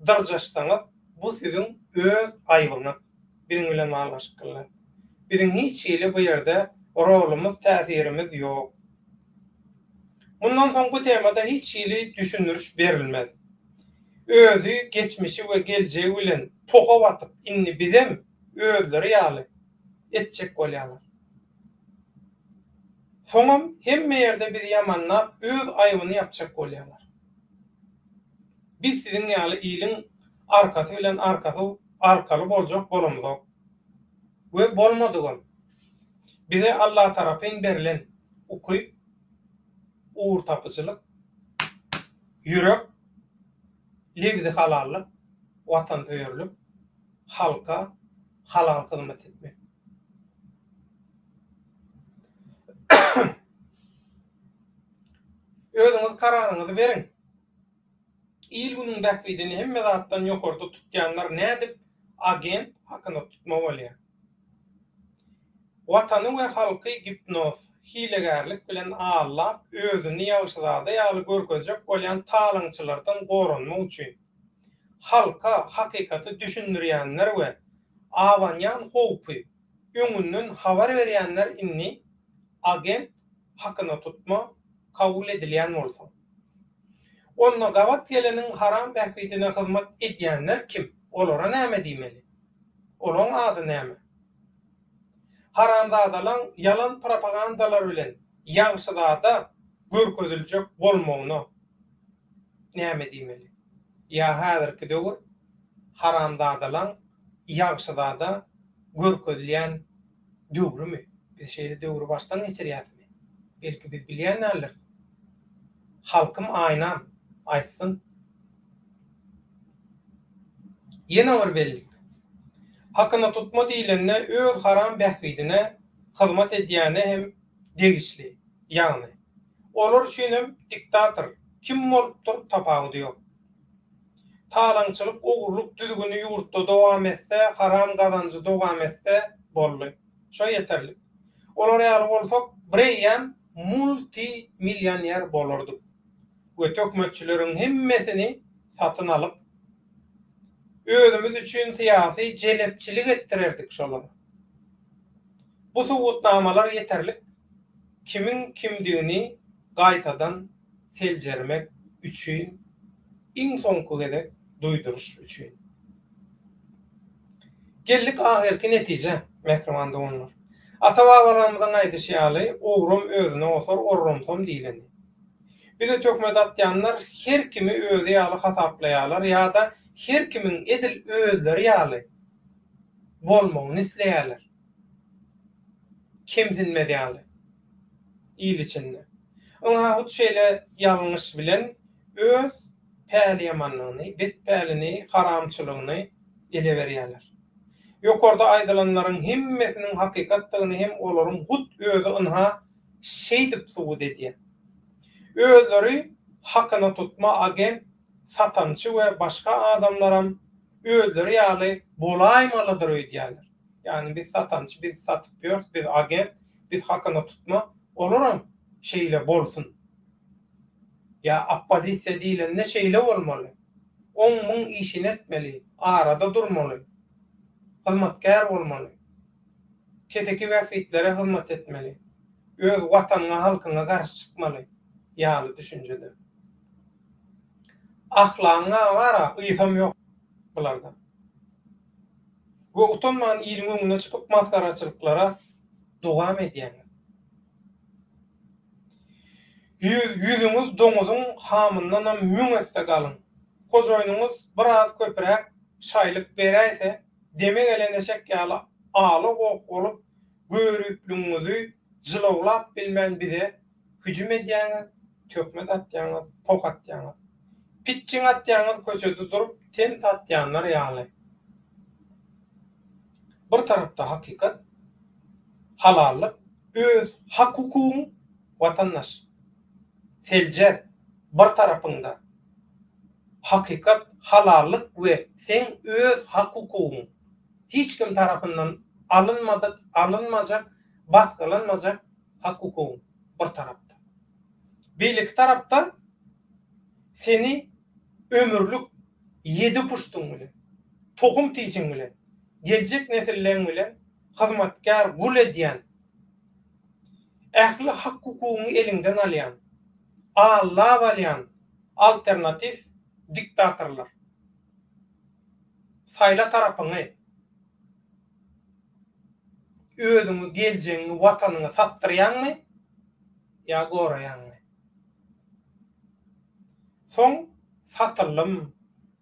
dyrjaşsaňyz, bu siziň öz aýbyňyz. Biziň bilen baglanyşykly. Biziň hiç hili bu ýerde rolumyz, täsirimiz ýok. Mundan soň bu temada hiç hili düşündiriş berilmez. Özi geçmişi we geljegi bilen poha batyp indi bizem özleri ýaly etjek bolýarlar. Soňam hemme ýerde bizi ýamanlap öz aýbyny ýapjak bolýarlar. Biz siziň ýaly iliň arkasy bilen arkasy arkaly boljak bolamyzok. We bolmadygam. Bize Allatarapyn berlen ukyp, ugurtapyjylyk, ýürek, lebzi halallyk, watansöýerlik, halka halal hyzmat etmek. Özüňiz kararyňyzy beriň. Il-günüň bähbidini hemme zatdan ýokarda tutýanlar nädip agent hakyna tutma bolýar? Watany we halky gipnoz, hilegärlik bilen aldap, özüni ýagşyzada ýaly görkezjek bolýan talaňçylardan goranmak üçin, halka hakykaty düşündirýänler we abanýan howpy öňünden habar berýänler indi agent hakyna tutma kabul edilýän bolsa. Onda gabat geleniň haram bähbidine hyzmat edýänler kim? Olara näme diýmeli? Olaň ady näme? Haramzadalaň ýalan propagandalar bilen ýagşyzada görkeziljek bolmagyna näme diýmeli? Ýa häzirki döwür haramzadalaň ýagşyzada görkezilýän döwrümi? Biz şeýle döwri başdan geçirýäsmi? Belki biz bilýän däldiris. Halkym aýnam aýtsyn. Ýene bir bellik. Hakyna tutma diýlende öz haram bähbidine hyzmat edýäne hem degişli. Ýagny, olar üçinem diktator kim bolup dur tapawudy ýok. Talaňçylyk, ogurlyk düzgüni ýurtda dowam etse, haram gazanjy dowam etse boldy. Şo ýeterlik. Olar ýaly bolsak bireýýäm multi millioner bolardyk. We töhmetçileriň hemmesini satyn alyp, özümiz üçin syýasy jelepçilik etdirerdik şolara. Bu subutnamalar ýeterlik kimiň kimdigini gaýtadan seljermek üçin iň soňky gezek duýduryş üçin. Geldik ahyrky netijä, mähriban doganlar. Ata-babalarymyzyň aýdyşy ýaly, Ogram özüne osar, orramsam diýleni. Bize töhmet atýanlar her kimi özi ýaly hasaplaýarlar ýa-da her kimiň edil özleri ýaly bolmagyny isleýärler. Kemsinmez ýaly il içinde. Ynha hut şeýle ýalňyş bilen öz päliýamanlygyny, bet pälini, haramçylygyny ele berýärler. Ýokarda aýdylanlaryň hemmesiniň hakykatdygyny hem olaryň hut özi ynha şeýdip subut edýär. Özleri hakyna tutma agent, satançy we başga adamlaram özleri ýaly bolaýmalydyr öýdýärler. Ýagny biz satançy, biz satyp ýörüs, biz agent, biz hakyna tutma, olaram şeýle bolsun. Ýa oppozisiýa diýlende şeýle bolmaly. Oň-muň işini etmeli, arada durmaly. Hyzmatkär bolmaly. Keseki bähbitlere hyzmat etmeli. Öz Watanyňa, halkyňa garşy çykmaly ýaly düşünjede. Ahlagyň-a bar-a, ysam ýok bularda. We utanman iliň öňüne çykyp masgaraçylyklara dowam edýäňiz. Ýüzüňiz doňuzyň hamyndanam müň esse galyň. Hojaýynyňyz biraz köpräk şaýlyk beräýse, deme gelen eşek ýaly ala-goh bolup, görüpligiňizi jylawlap bilmän bize hüjüm edýäňiz, töhmet atýaňyz, poh atýaňyz. Pitjiň atýaňyz köçede durup ten satýanlar ýaly. Bir tarapda hakykat, halallyk, öz hak-hukugyň, watandaş. Seljer, bir tarapyňda hakykat, halallyk we seň öz hak-hukugyň, hiç kim tarapyndan alynmadyk, alynmajak, basgylanmajak hak-hukugyň bir tarapda. Beýleki tarapda seni ömürlik ýedi puştuň bilen, tohum-tijiň bilen, geljek nesilleň bilen hyzmatkär gul edýän, ähli hak-hukugyňy eliňden alýan, allap alýan alternatiw diktatorlar. Saýla tarapyňy. Özüňi, geljegiňi, watanyňy satdyrýaňmy ýa goraýaňmy? Soň satyldym,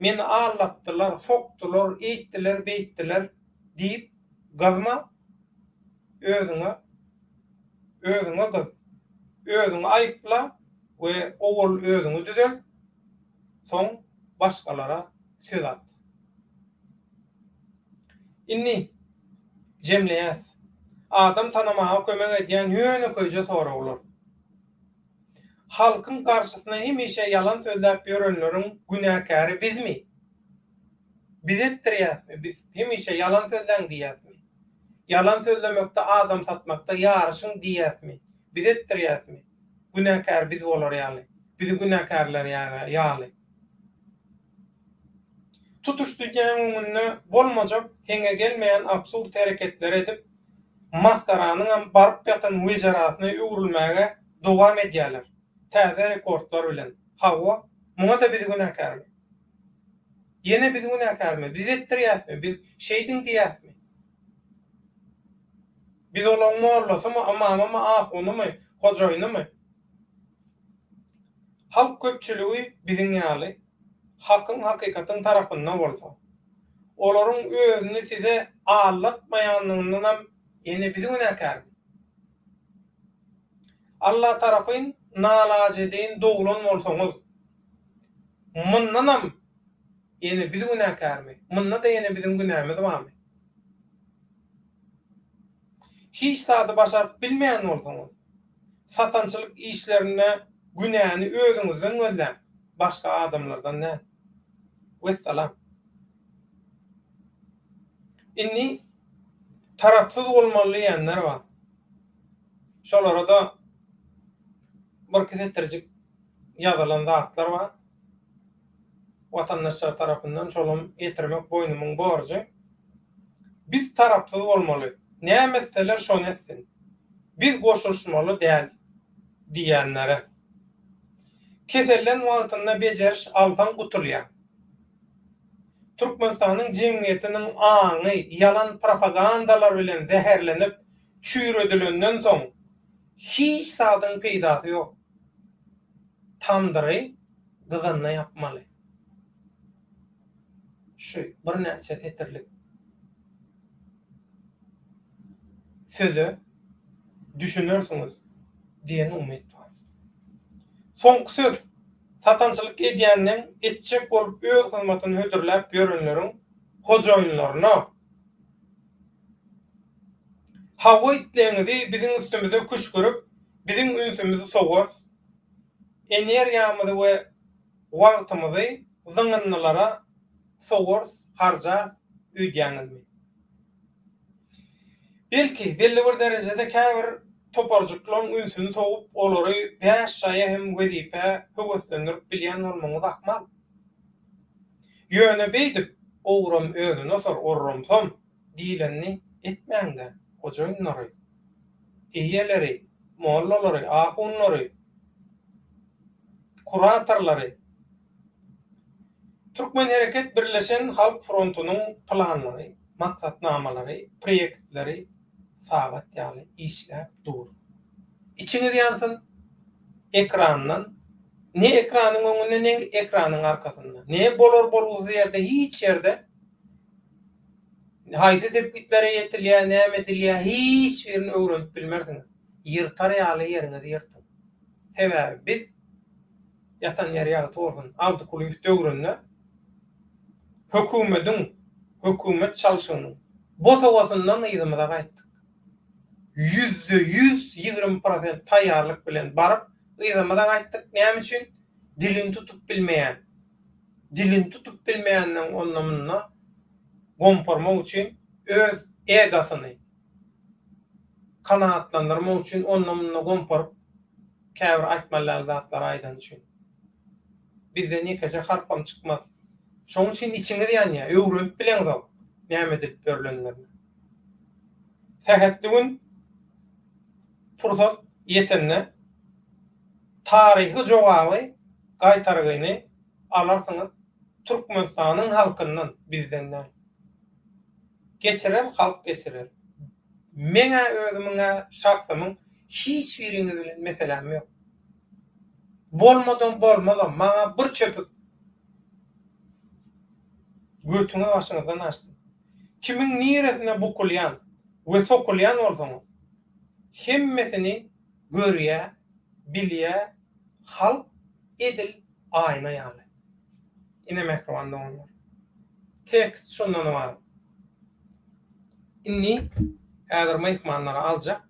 meni aldatdylar, sokdular, eýtdiler, beýtdiler diýip gyzma, özüňe özüňe gyz. Özüňi aýypla we owal özüňi düzelt, soň başgalara söz at. Indi jemleýäs. Adam tanamaga kömek edýän ýönekeýje soraglar. Halkyň garşysyna hemişe ýalan sözläp ýörenleriň günäkäri bizmi? Biz etdirýäsmi? Biz hemişe ýalan sözläň diýýäsmi? Ýalan sözlemekde adam satmakda ýaryşyň diýýäsmi? Biz etdirýäsmi? Günäkär biz bolar ýaly. Bizi günäkärlär ýaly. Tutuş dünýäň öňünde bolmajak, heňe gelmeýän absurd hereketleri edip, masgaranyňam baryp ýatan wejerasyna öwrülmäge dowam edýärler. Täze rekordlar bilen. Hawa, muňa-da biz günäkärmi? Ýene biz günäkärmi? Biz etdirýäsmi? Biz şeýdiň diýýäsmi? Biz olaň mollasymy, ymamymy, ahunymy, hojaýynymy? Halk köpçüligi biziň ýaly hakyň hakykatyň tarapynda bolsa, olaryň özüni size aldatmaýanlygyndanam ýene biz günäkärmi? Alla tarapyn nalajedeýin doglan bolsaňyz, mundanam ýene biz günäkärmi? Munda-da ýene biziň günämiz barmy? Hiç zady başaryp bilmeýän bolsaňyz, satançylyk işlerinde günäni özüňizden gözläň, başga adamlardan däl. Wessalam. Indi tarapsyz bolmaly diýenler bar. Şolara-da birki setirjik ýazylan zatlar bar. Watandaşlar tarapyndan şolam ýetirmek boýnumyň borjy. Biz tarapsyz bolmaly. Näme etseler şony etsin. Biz goşulyşmaly däl diýýänlere. Kesellen wagtynda bejeriş alsaň gutulýaň. Türkmenistanyň jemgyýetiniň aňy ýalan propagandalar bilen zäherlenip çüýredilenden soň hiç zadyň peýdasy ýok. Tamdyry gyzanda ýapmaly. Şu birnäçe setirlik söze düşünersiňiz diýen umyt bar. Soňky söz, satançylyk edýänleň etjek bolup öz hyzmatyny hödürläp ýörenleriň hojaýynlaryna, Hawa itleňizi biziň üstümize küşgürip, biziň ünsümizi sowarys, energiýamyzy we wagtymyzy zyňyndylara sowarys, harjarys öýdýäňizmi? Belki, belli bir derejede käbir toparjyklaň ünsüni sowup, olary bäş şaýa hem wezipä höweslendirip bilýän bolmagyňyz ahmal. Ýöne beýdip, ogram özüne sor, orramsam. Diýlenini etmäň-dä, hojaýynlary, eýeleri, mollalary, ahunlary, kuratorlary. Türkmenhereket Birleşen Halk frontunyň planlary, maksatnamalary, proýektleri sagat ýaly işläp dur. Içiňiz ýansyn, ekrandan, ne ekranyň öňünde, ne ekranyň arkasynda, ne bolar-bolgusyz ýerde, hiç ýerde haýsy sepgitlere ýetilýär, näme edilýär, hiç birini öwrenip bilmersiňiz. Ýyrtar ýaly ýeriňizi ýyrtyň. Sebäbi biz ýatan ýeri ýagty bolsun, Abdy Kulyýew döwründe hökümediň, hökümet çalşygynyň bosagasyndan yzymyza gaýtdyk. 120% taýýarlyk bilen baryp, yzymyza gaýtdyk. Näme üçin? Dilini tutup bilmeýän, dilini tutup bilmeýänden onda-munda gomparmak üçin öz egosyny kanagatlandyrmak üçin onda-munda gomparyp käbir aýtmaly däl zatlary aýdany üçin. Bizden ýekeje harpam çykmaz. Şonuň üçin içiňiz ýanýar, öwrenip bileňzok näme edilip ýörlenlerini. Sähetli gün pursat ýetende taryhy jogaby gaýtargyny alarsyňyz Türkmenistanyň halkyndan bizden däl. Geçirer halk geçirer. Meň-ä özümiň-ä şahsymyň hiç biriňiz bilen meseläm ýok. Bolmadam bolmazam maňa bir çöpük götüňiz başyňyzdan aşsyn. Kimiň niresine bukulýan we sokulýan bolsaňyz hemmesini görýä, bilýä halk edil aýna ýaly. Ine mähriban doganlar. Tekst şundan ybarat. Indi häzir myhmanlary aljak.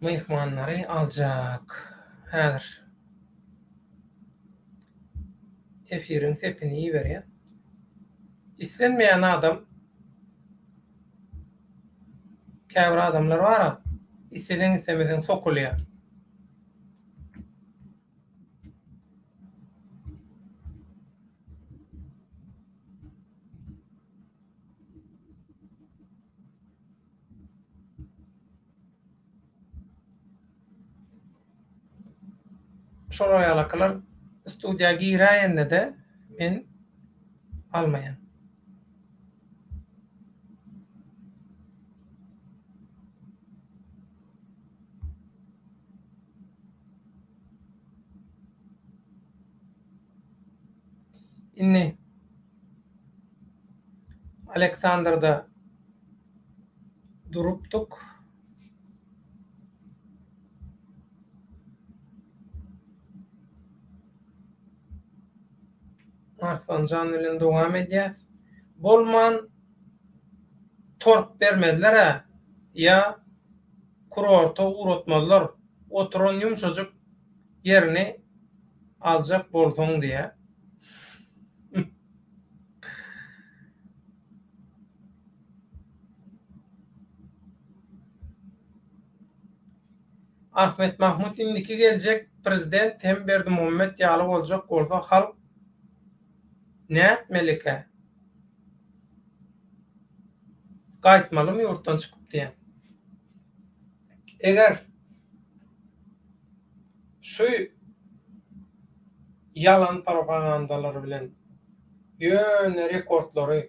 Myhmanlary aljak. Häzir efiriň sepini iberýän. Islenmeýän adam käbir adamlar bar-a, isleseň islemeseň sokulýar. Şolar ýalakylar studiýa giräýende-de men almaýan. Indi Aleksandrda durupdyk. Arslanjan bilen dowam edýäs. Bolman tort bermezler-ä ýa kurorta ugratmazlar. Oturan ýumşajyk ýerini aljak bolsaň diýýä. Ahmet Mahmut indiki geljek prezident hem Berdimuhammet ýaly boljak bolsa halk nätmelikä? Gaýtmalymy ýurtdan çykyp diýýän. Eger şu ýalan propagandalar bilen ýöne rekordlary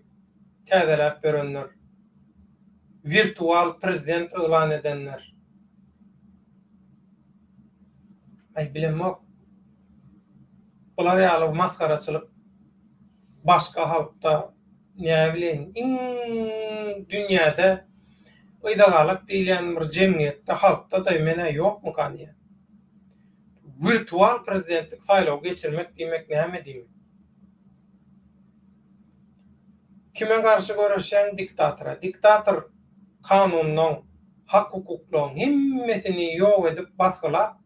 täzeläp ýörenler, wirtual prezident yglan edenler, aý bilemok, bular ýaly masgaraçylyk başga halkda näbileýin iň dünýäde yzagalak diýilýän bir jemgyýetde halkda-da men-ä ýokmyka diýýän. Wirtual prezidentlik saýlawy geçirmek diýmek näme diýmek? Kime garşy göreşýäň diktatora. Diktator kanunlaň, hak hukuklaň hemmesini ýok edip basgylap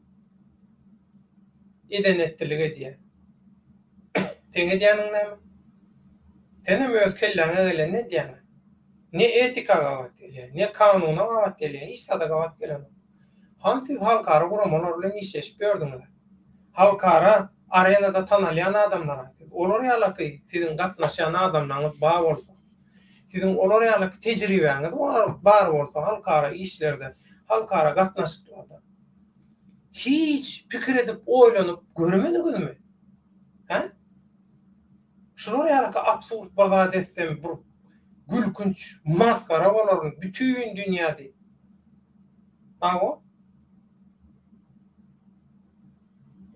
eden etdilik edýär. Seň edýäniň näme? Senem öz kelläňe gelenini edýäňä. Ne etika gabat gelýär, ne kanuna gabat gelýär, hiç zada gabat gelenok. Hany siz halkara guramalar bilen işleşip ýördüňiz-ä? Halkara. Arenada tanalýan adamlara siz. Olar ýalaky siziň gatnaşýan adamlaryňyz bar bolsa, siziň olar ýalaky tejribäňiz bar bolsa halkara işlerde, halkara gatnaşyklarda hiç pikir edip oýlanyp görmediňizmi? Hä? Şular ýalaky absurd bir zat etsem bir gülkünç masgara bolaryn bütin dünýäde. Hawa.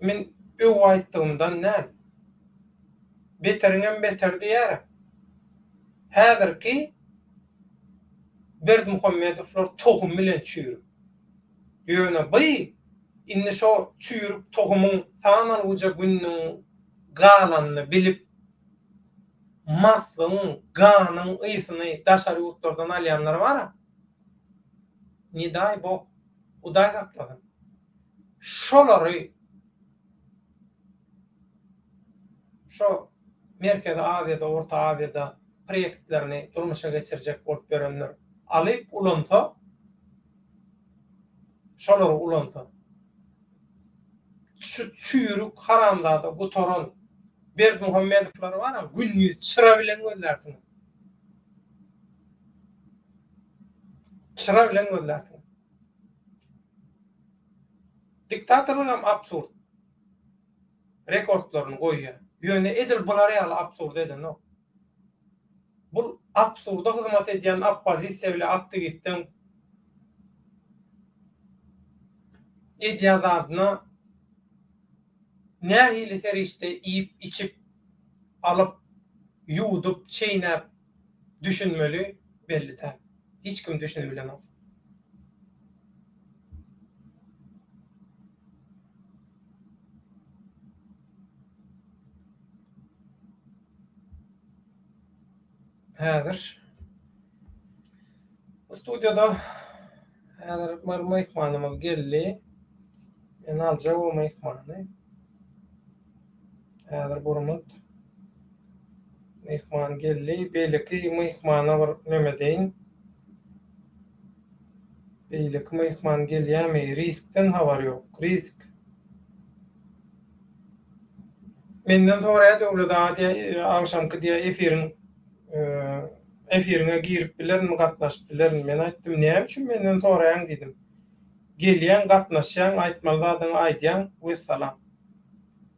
Men öw aýtdygymdan däl. Beteriňem beteri diýýär-ä. Häzirki Berdimuhamedowlar tohum bilen çüýrük. Ýöne by indi şo çüýrük tohumyň sanalgyja gününiň galanyny bilip, maslygyň, ganyň ysyny daşary ýurtlardan alýanlar bar-a. Ne daý bog, Hudaý saklasyn. Şolary şo Merkezi Aziýada, Orta Aziýada proýektlerini durmuşa geçirjek bolup ýörenler alyp ulansa, şolary ulansa, şu çüýrük haramzada gutaran Berdimuhamedowlary bar-a, gündiz çyra bilen gözlärsiňiz. Çyra bilen gözlärsiňiz. Diktatorlygam absurd rekordlaryny goýýar. Ýöne edil bular ýaly absurd edenok. Bul absurda hyzmat edýän oppozisiýa bile aktiwistleň edýän zadyna nähili serişde iýip içip alyp ýuwdup çeýnäp düşünmeli belli däl. Hiç kim düşünibilenok. Häzir bu studiýada häzir bir myhmanymyz geldi. Men aljak o myhmany. Häzir bir minut. Myhman geldi. Beýleki myhmana bir neme deýin. Beýleki myhman gelýärmi? Riskden habar ýok. Risk. Menden soraýar Döwlet aga diýýär, agşamky diýýär efiriň efiriňe girip bilerinmi, gatnaşyp bilerinmi? Men aýtdym, näme üçin menden soraýaň diýdim. Gelýäň, gatnaşýaň, aýtmaly zadyňy aýdýaň, wessalam.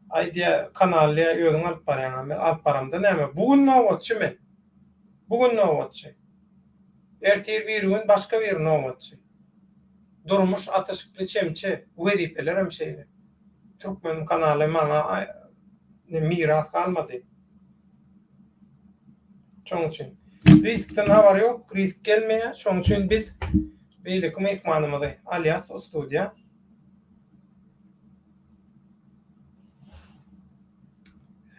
Aý diýýär, kanaly diýýär özüň alyp barýaň-a. Men alyp baramda näme? Bu gün nobatçy men. Bu gün nobatçy. Ertir birigün başga biri nobatçy. Durmuş atyşykly çemçe, wezipelerem şeýle. Türkmen kanaly maňa miras galmady. Şoň üçin. Riskden habar ýok, risk gelmeýär. Şoň üçin biz beýleki myhmanymyzy alýas o studiýa.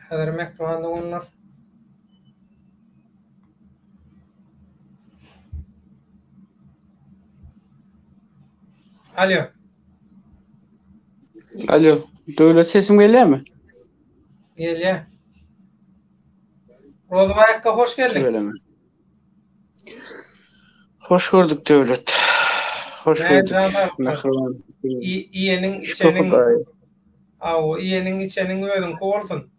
Häzir mähriban doganlar. Alo. Alo, Döwlet sesim gelýärmi? Gelýär. Rozbaý akga hoş geldiň. Tüweleme. Hoş gördük Döwlet. Hoş gördük. Mähriban. Iýeniň içeniň Aw, iýeniň içeniň özüňki bolsun.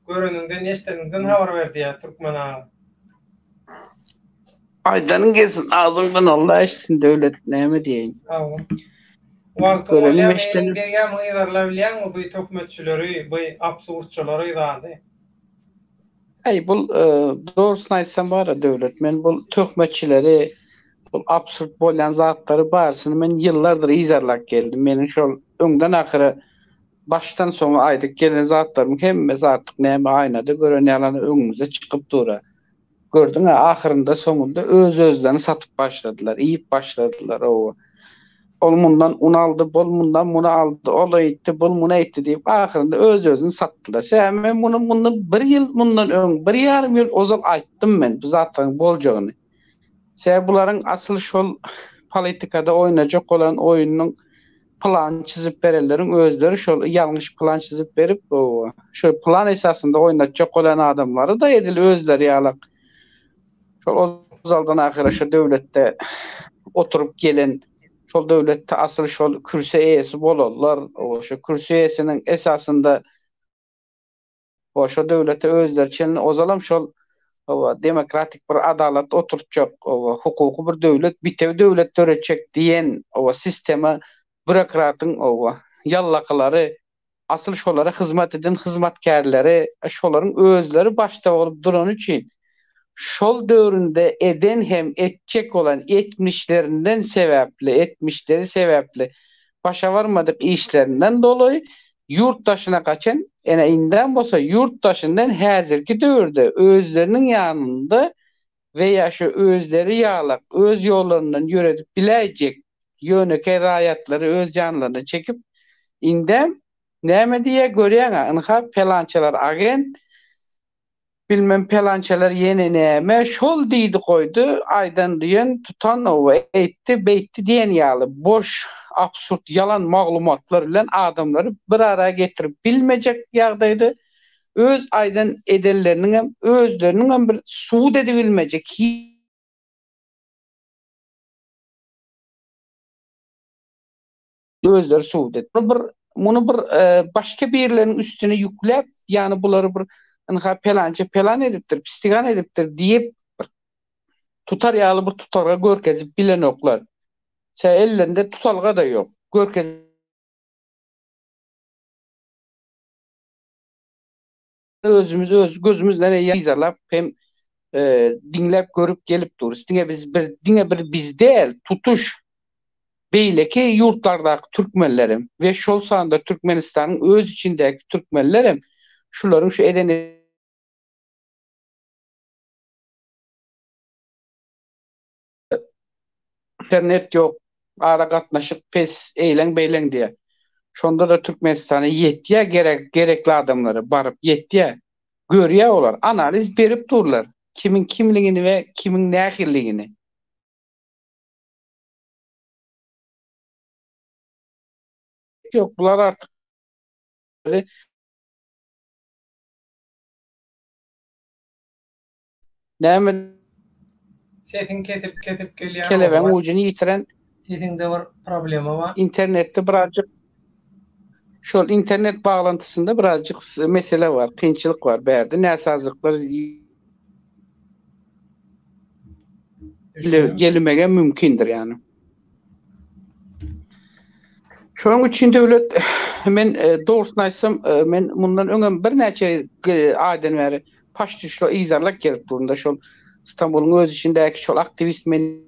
Göreniňden eşdeniňden habar ber diýýär türkmen aga. Aýdanyň gelsin, agzyňdan Allah eşitsin Döwlet, näme diýeýin. Hawa. Wagty bolýar, meniň degýämi yzarlap bilýäňmi bu töhmetçileri, bu absurdçylary zady. Aý bul dogrusyny aýtsam bara Döwlet, men bul töhmetçileri, bul absurd bolýan zatlary barysyny men ýyllardyr yzarlap geldim. Meniň şol öňden ahyra başdan soňa aýdyp gelen zatlarymyň hemmesi artyk näme aýnada gören ýaly öňümize çykyp dur-a. Gördüň-ä, ahyrynda soňunda öz-özlerini satyp başladylar, iýip başladylar, oba. Ol mundan un aldy, bul mundan muny aldy, ol eýtdi, bul muny eýtdi diýip, ahyrynda öz-özüni satdylar. Sebäbi men muny mundan bir ýyl mundan öň, bir ýarym ýyl ozal aýtdym men bu zatlaryň boljagyny. Sebäbi bularyň asyl şol politikada oýnajak bolan oýnunyň plan çyzyp berenleriň özleri şol ýalňyş plan çyzyp berip, şol plan esasynda oýnatjak bolan adamlary-da edil özleri ýalak şol ozaldan ahyra şu döwletde oturyp gelen şol döwletde asyl şol kürsi eýesi bolanlar, şo kürsi eýesiniň esasynda. Hawa, şo döwlete özleri çenli ozalam şol hawa, demokratik bir adalat oturtjak, hawa, hukuky bir döwlet, bitewi döwlet döretjek diýen, hawa, sistema bürokratyň, hawa, ýallakylary, asyl şolara hyzmat eden hyzmatkärleri, şolaryň özleri başda bolup durany üçin, şol döwründe eden hem etjek bolan etmişlerinden sebäpli, etmişleri sebäpli başa barmadyk işlerinden dolayy ýurt daşyna gaçan, ene indem bolsa ýurt daşyndan häzirki döwürde özleriniň ýanynda we ýa şu özleri ýalak öz ýollaryndan ýöredip biläýjek ýönekeý raýatlary öz ýanlaryna çekip, indem näme diýýä görýäň-ä, ynha pelançalar agent, bilmem pelançalar ýene näme, şol diýdi goýdy, aýdan diýen, tutan oba eýtdi, beýtdi diýen ýaly boş, absurd, ýalan maglumatlar bilen adamlary bir ara getirip bilmejek ýagdaýda öz aýdan edenleriniňem, özleriniňem bir subut edibilmejek hiç özleri subut et. Muny bir muny bir başga birleriniň üstüne ýükläp, ýagny bulary bir ynha pelança pelan edipdir, pistigan edipdir diýip bir tutar ýaly bir tutarga görkezip bilenoklar. Sebäbi ellerinde tutalga-da ýok. Görkez özümiz öz gözümiz bilen yzarlap hem diňläp görüp gelip durus. Diňe biz bir diňe bir biz däl, tutuş beýleki ýurtlardaky türkmenlerem we şol sanda Türkmenistanyň öz içindäki türkmenlerem şularyň şu eden internet ýok, ara gatnaşyk pes, eýleň-beýleň diýýär. Şonda-da Türkmenistana ýetýär gerek gerekli adamlara baryp ýetýär. Görýär olar, analiz berip durlar, kimiň kimligini we kimiň nähililigini. Ýok, bular artyk Näme? Sesiň kesip kesip gelýär. Kelebeň ujuny ýitiren. Sesiňde bir problema bar. Internetde birazjyk şol internet baglantysynda birazjyk mesele bar, kynçylyk bar bärde näsazlyklar gelmege mümkindir ýany. Şonuň üçin döwlet men e, dogrusyny aýtsam e, men mundan öňem birnäçe aýdan bäri paş düşle yzarlap gelip durunda şol Stambulyň öz içindäki şol aktiwist men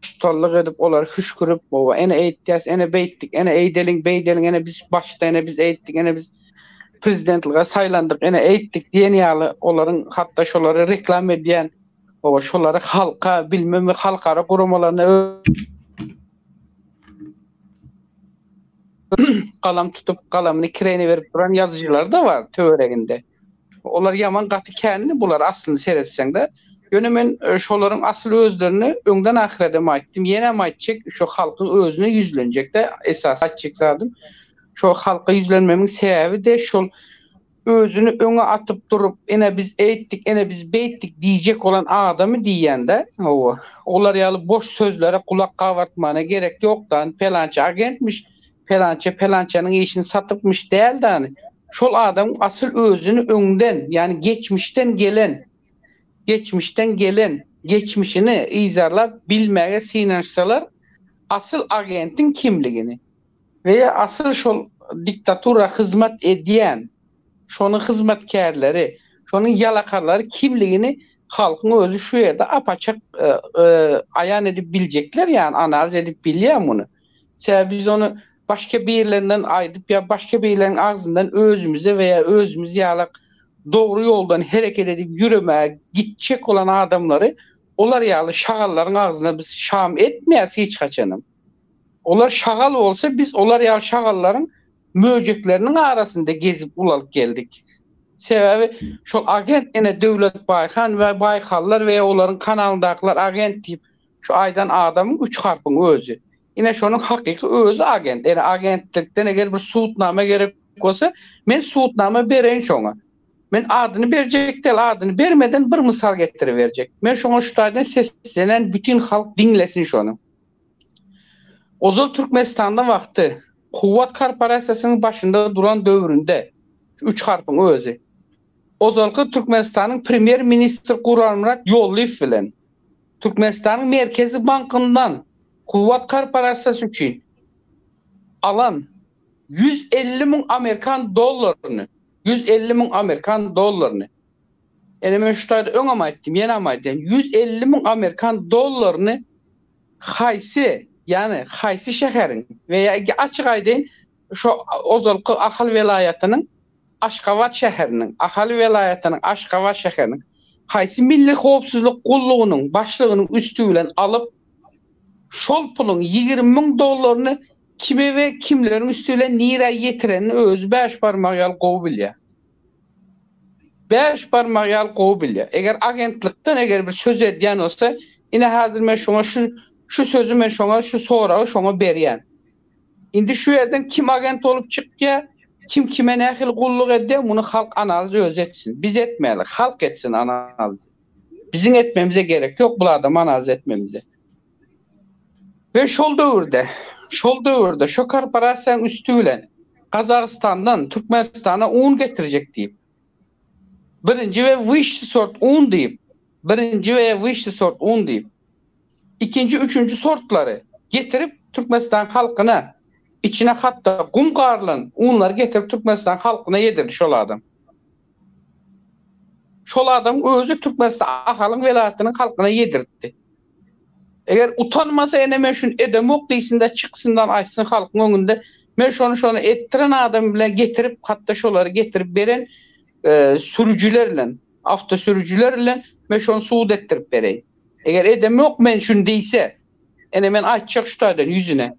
tutallyk edip olary hüşgürip oba ene eýtýäs ene beýtdik ene eýdeliň beýdeliň ene biz başda ene biz eýtdik ene biz prezidentlige saýlandyk ene eýtdik diýen ýaly olaryň hatda şolary reklam edýän oba şolary halka bilmem we halkara guramalaryna galam tutup galamyny kireýine berip duran ýazyjylar da bar töwereginde. Olar ýaman gaty känli bular aslyny seretseňde. Ýöne men e, şolaryň asyl özlerini öňden ahyredem aýtdym, ýenem aýtjak, şu halkyň özüne ýüzlenjekde esasy aýtjak zadym. Şo halka ýüzlenmemiň sebäbi-de şol özüni öňe atyp durup, ene biz eýtdik, ene biz beýtdik diýjek bolan adamy diýýän-dä. Hawa. Olar ýaly boş sözlere gulak gabartmana gerek ýok-da, pelança agentmiş, pelança pelançanyň işini satypmyş däl-de, şol adamyň asyl özüni öňden, ýagny geçmişden gelen, geçmişden gelen geçmişini yzarlap bilmäge synanyşsalar, asyl agentiň kimligini, We asyl şol diktatura hyzmat edýän, şonuň hyzmatkärleri, şonuň ýalakalary kimligini halkyň özi şu ýerde ap-açyk aýan edip biljekler, ýagny analiz edip bilýär muny. Sebäbi biz ony başga birlerinden aýdyp ýa başga birleriniň agzyndan özümize we ýa özümiz ýalak dogry ýoldan hereket edip ýüremäge gitjek bolan adamlary olar ýaly şagallaryň agzyna biz şam etmeýäs hiç haçanam. Olar şagal bolsa biz olar ýaly şagallaryň möjekleriniň arasynda gezip ulalyp geldik. Sebäbi şol agent ene Döwlet Baýhan we Baýhallar we olaryň kanalyndakylar agent diýip şu aýdan adamyň üç harpyň özi. Ine şonuň hakyky özi agent. Ene agentlikden eger bir subutnama gerek bolsa men subutnama bereýin şoňa. Men adyny berjek däl, adyny bermeden bir mysal getiriberjek. Men şoňa şu taýdan seslenen bütin halk diňlesin şony. Ozal Türkmenistanda wagty. Kuwwat korporasiýasynyň başynda duran döwründe, şu üç harpyň özi, ozalky Türkmenistanyň Premýer-ministri Gurbanmyrat Ýollyýew bilen Türkmenistanyň Merkezi bankyndan Kuwwat korporasiýasy üçin alan 150 müň amerikan dollaryny, 150 müň amerikan dollaryny, ene men şu taýda öňem aýtdym, ýenem aýdýan, 150 müň amerikan dollaryny haýsy, ýagny haýsy şäheriň we ýa açyk aýdaýyn, şo ozalky Ahal welaýatynyň Aşgabat şäheriniň, Ahal welaýatynyň Aşgabat şäheriniň haýsy Milli howpsuzlyk gullugynyň başlygynyň üsti bilen alyp, şol puluň 20 müň dollaryny kime we kimleriň üsti bilen nirä ýetirenini özi bäş barmagy ýaly gowy bilýär. Bäş barmagy ýaly gowy bilýär. Eger agentlikden eger bir söz edýän bolsa, ine häzir men şoňa şu şu sözi men şoňa şu soragy şoňa berýän. Indi şu ýerden kim agent bolup çykýar, kim kime nähili gulluk edýär, muny halk analiz özi etsin. Biz etmäli, halk etsin analizi. Biziň etmemize gerek ýok bul adamy analiz etmemize. We şol döwürde, şol döwürde şo korporasiýanyň üsti bilen Gazagystandan Türkmenistana un getirjek diýip, birinji we wyşşi sort un diýip, birinji we wyşşi sort un diýip, ikinji, üçünji sortlary getirip Türkmenistan halkyna, içine hatda gum garylan unlary getirip Türkmenistan halkyna ýedirdi şol adam. Şol adamyň özi Türkmenistan Ahalyň welaýatynyň halkyna ýedirtdi. Eger utanmasa ene men şuny edemok diýsinde çyksyndan aýtsyn halkyň öňünde men şony şony etdiren adam bilen getirip hatda şolary getirip beren sürüjiler bilen awto sürüjiler bilen men şony subut etdirip bereýin. Eger edemok men şuny diýse ene men aýtjak şu taýdan ýüzüne.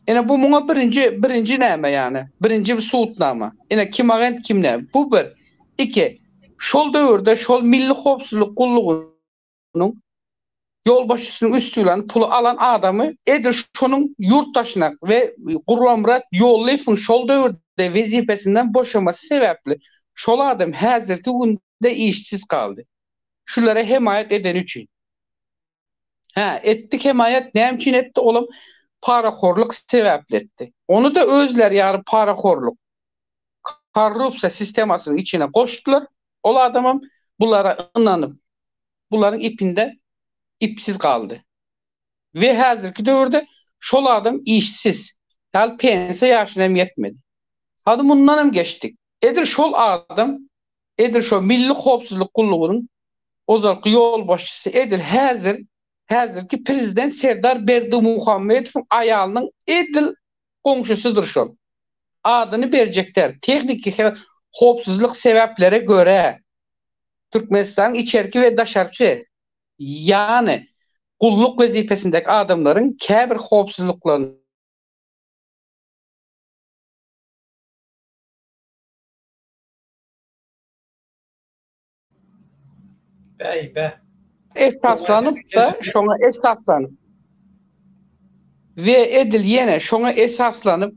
Ene bu muňa birinji birinji näme ýany birinji bir subutnama. Ene kim agent kim näme. Bu bir. Iki. Şol döwürde şol Milli howpsuzlyk gullugynyň ýolbaşçysynyň üsti bilen puly alan adamy edil şonuň ýurt daşyna we Gurbanmyrat Ýollyýewiň şol döwürde wezipesinden boşamasy sebäpli şol adam häzirki günde işsiz galdy. Şulara hemaýat edeni üçin. Hä, etdi hemaýat näme üçin etdi olam parahorluk sebäpli etdi. Ony-da özleri ýaly parahorluk, korrupsiýa sistemasynyň içine goşdular. Ol adamam bulara ynanyp, bularyň ipinde ipsiz galdy. We häzirki döwürde şol adam işsiz. Hal pensiýa ýaşyna hem ýetmedi. Hady mundan hem geçdik. Edil şol adam, edil şo Milli howpsuzlyk gullugynyň ozalky ýolbaşçysy edil häzir, häzirki prezident Serdar Berdimuhamedowyň aýalynyň edil goňşusydyr şol. Adyny berjek däl. Tehniki howpsuzlyk sebäplere görä, Türkmenistanyň içerki we daşarky, ýany gulluk wezipesindäki adamlaryň käbir howpsuzlyklaryny, Bäý-bä. Esaslanyp-da, şoňa esaslanyp we edil ýene şoňa esaslanyp,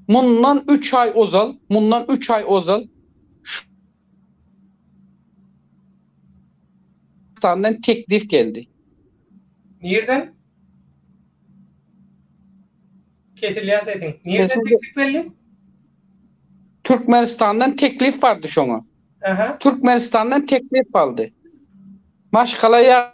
mundan üç aý ozal, mundan üç aý ozal şu Türkmenistandan teklip geldi. Nirden? Kesilýär sesiň. Nirden teklip geldi? Türkmenistandan teklip bardy şoňa. Aha. Türkmenistandan teklip aldy. Maşgala ýa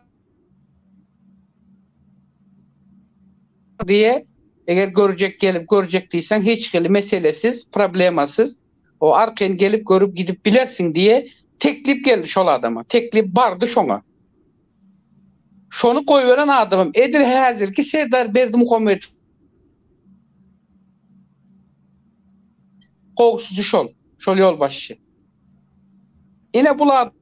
diýe, eger görjek gelip görjek diýseň hiç hili meselesiz, problemasyz, o arkaýyn gelip görüp gidip bilersiň diýe teklip geldi şol adama. Teklip bardy şoňa. Şony goýberen adamam edil häzirki Serdar Berdimuhamedow gowşusy şol, şol ýolbaşçy. Ine bul adam.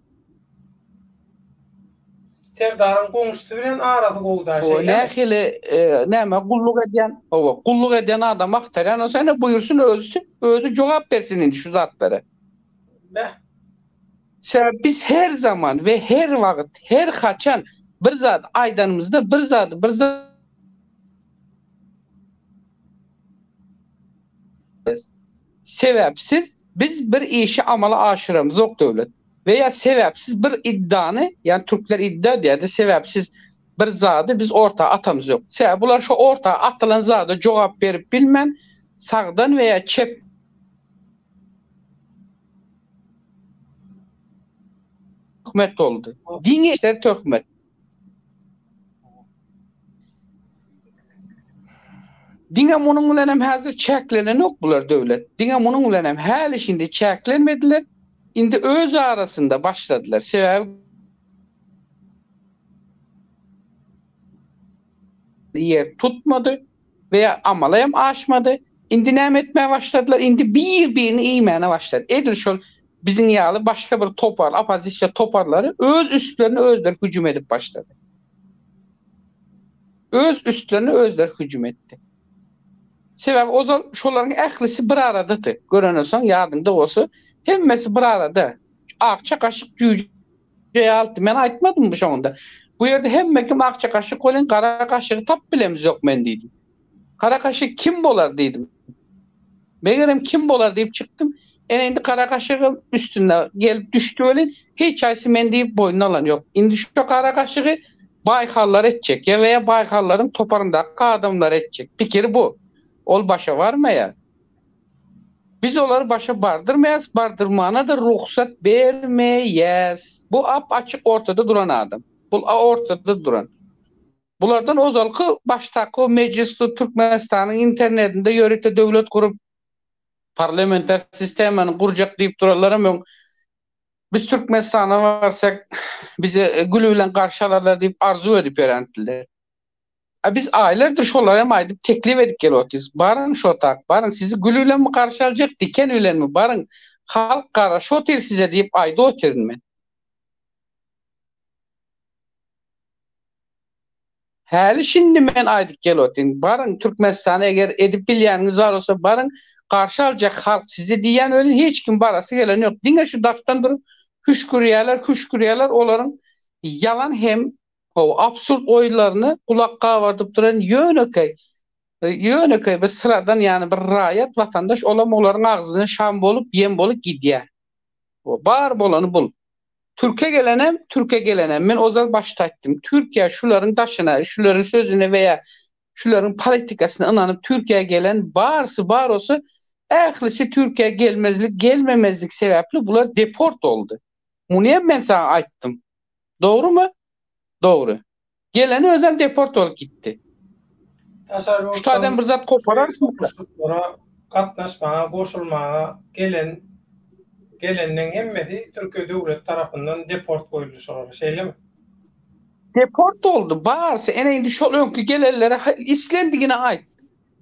Serdaryň goňşusy bilen arasy gowuda şeýlemi? Nähili näme gulluk edýän, hawa, gulluk edýän adam agtarýan bolsa ine buýursyn özi, özi jogap bersin indi şu zatlara. Beh. Sebäbi biz her zaman we her wagt, her haçan bir zat aýdanymyzda bir zady bir Sebäpsiz biz bir işi amala aşyramzok döwlet. We ýa sebäpsiz bir iddany, ýagny türkler idda diýýärdi, sebäpsiz. bir zady biz orta atamyz ýok. Sebäbi bular şo orta atylan zada jogap berip bilmän sagdan we ýa çep Töhmet boldy. Diňe işler töhmet. Diňe munuň bilen hem häzir çäklenenok bular döwlet. Diňe munuň bilen hem häli şindi çäklenmediler. Indi öz arasynda başladylar. Sebäbi ýer tutmady we amala hem aşmady. Indi näme etmäge başladylar? Indi bir-birini iýmäne başlady. Edil şol biziň ýaly başga bir topar, oppozisiýa toparlary öz üstlerine özleri hüjüm edip başlady. Öz üstlerine özleri hüjüm etdi. Sebäbi ozal şolaryň ählisi bir aradady. Görensoň ýadyňda bolsa, hemmesi bir arada. Akça gaşyk jüýje ýalydy. Men aýtmadymmy şoňunda? Bu ýerde hemme kim akça gaşyk welin gara gaşygy tap bilemizok men diýdim. Gara kaşyk kim bolar diýdim. Megerem kim bolar diýip çykdym. Ene indi gara kaşygym üstünde gelip düşdi welin hiç haýsy men diýip boýnuna alan ýok. Indi şu gara kaşygy baýhallar etjek ýa we baýhallaryň toparyndaky adamlar etjek. Pikiri bu. Ol başa barmaýar. Biz olary başa bardyrmaýas, bardyrmana-da rugsat bermeýäs. Bu ap-açyk ortada duran adam. Bu ortada duran. Bulardan ozalky başdaky mejlis Türkmenistanyň internetinde ýörite döwlet gurup parlamenter sistemany gurjak diýip duranlaram öň biz Türkmenistana barsak bizi gül bilen garşy alarlar diýip arzuw edip ýörendiler. A biz aýlardyr şolara hem aýdyp teklip edip gelip otyrys. Baryň şo tak, baryň sizi gül bilenmi garşy aljak, diken bilenmi baryň halk garaşyp otyr size diýip aýdyp otyryn men. Häli şindi men aýdyp gelip otyryn. Baryň Türkmenistana eger edip bilýäniňiz bar bolsa baryň garşy aljak halk sizi diýýän welin hiç kim barasy gelen ýok. Diňe şu daşdan durup hüşgürýärler hüşgürýärler olaryň ýalan hem absurd oýunlaryny gulak gabardyp duran ýönekeý ýönekeý bir syradan ýany bir raýat watandaş olam olaryň agzyna şam bolup ýem bolup gidýär. Bar bolany bul. Türke gelenem, türke gelenem. Men ozal başda aýtdym. Türkiýe şularyň daşyna, şularyň sözüne we ýa şularyň politikasyna ynanyp Türkiýä gelen barsy bar bolsa ählisi Türkiýä gelmezlik, gelmemezlik sebäpli bular deport boldy. Muny hem men saňa aýtdym. Dogrumy? Dogry. Geleni özem deport bolup gitdi. Daşary Şu taýdan ýurtdan bir zat kopararysmy? Topuşlyklara gatnaşmaga, goşulmaga gelen gelenleň hemmesi Türkiýe döwleti tarapyndan deport goýuldy şolara, şeýlemi? Deport boldy barsy. Ene indi şol öňki gelenlere islendigine aýt.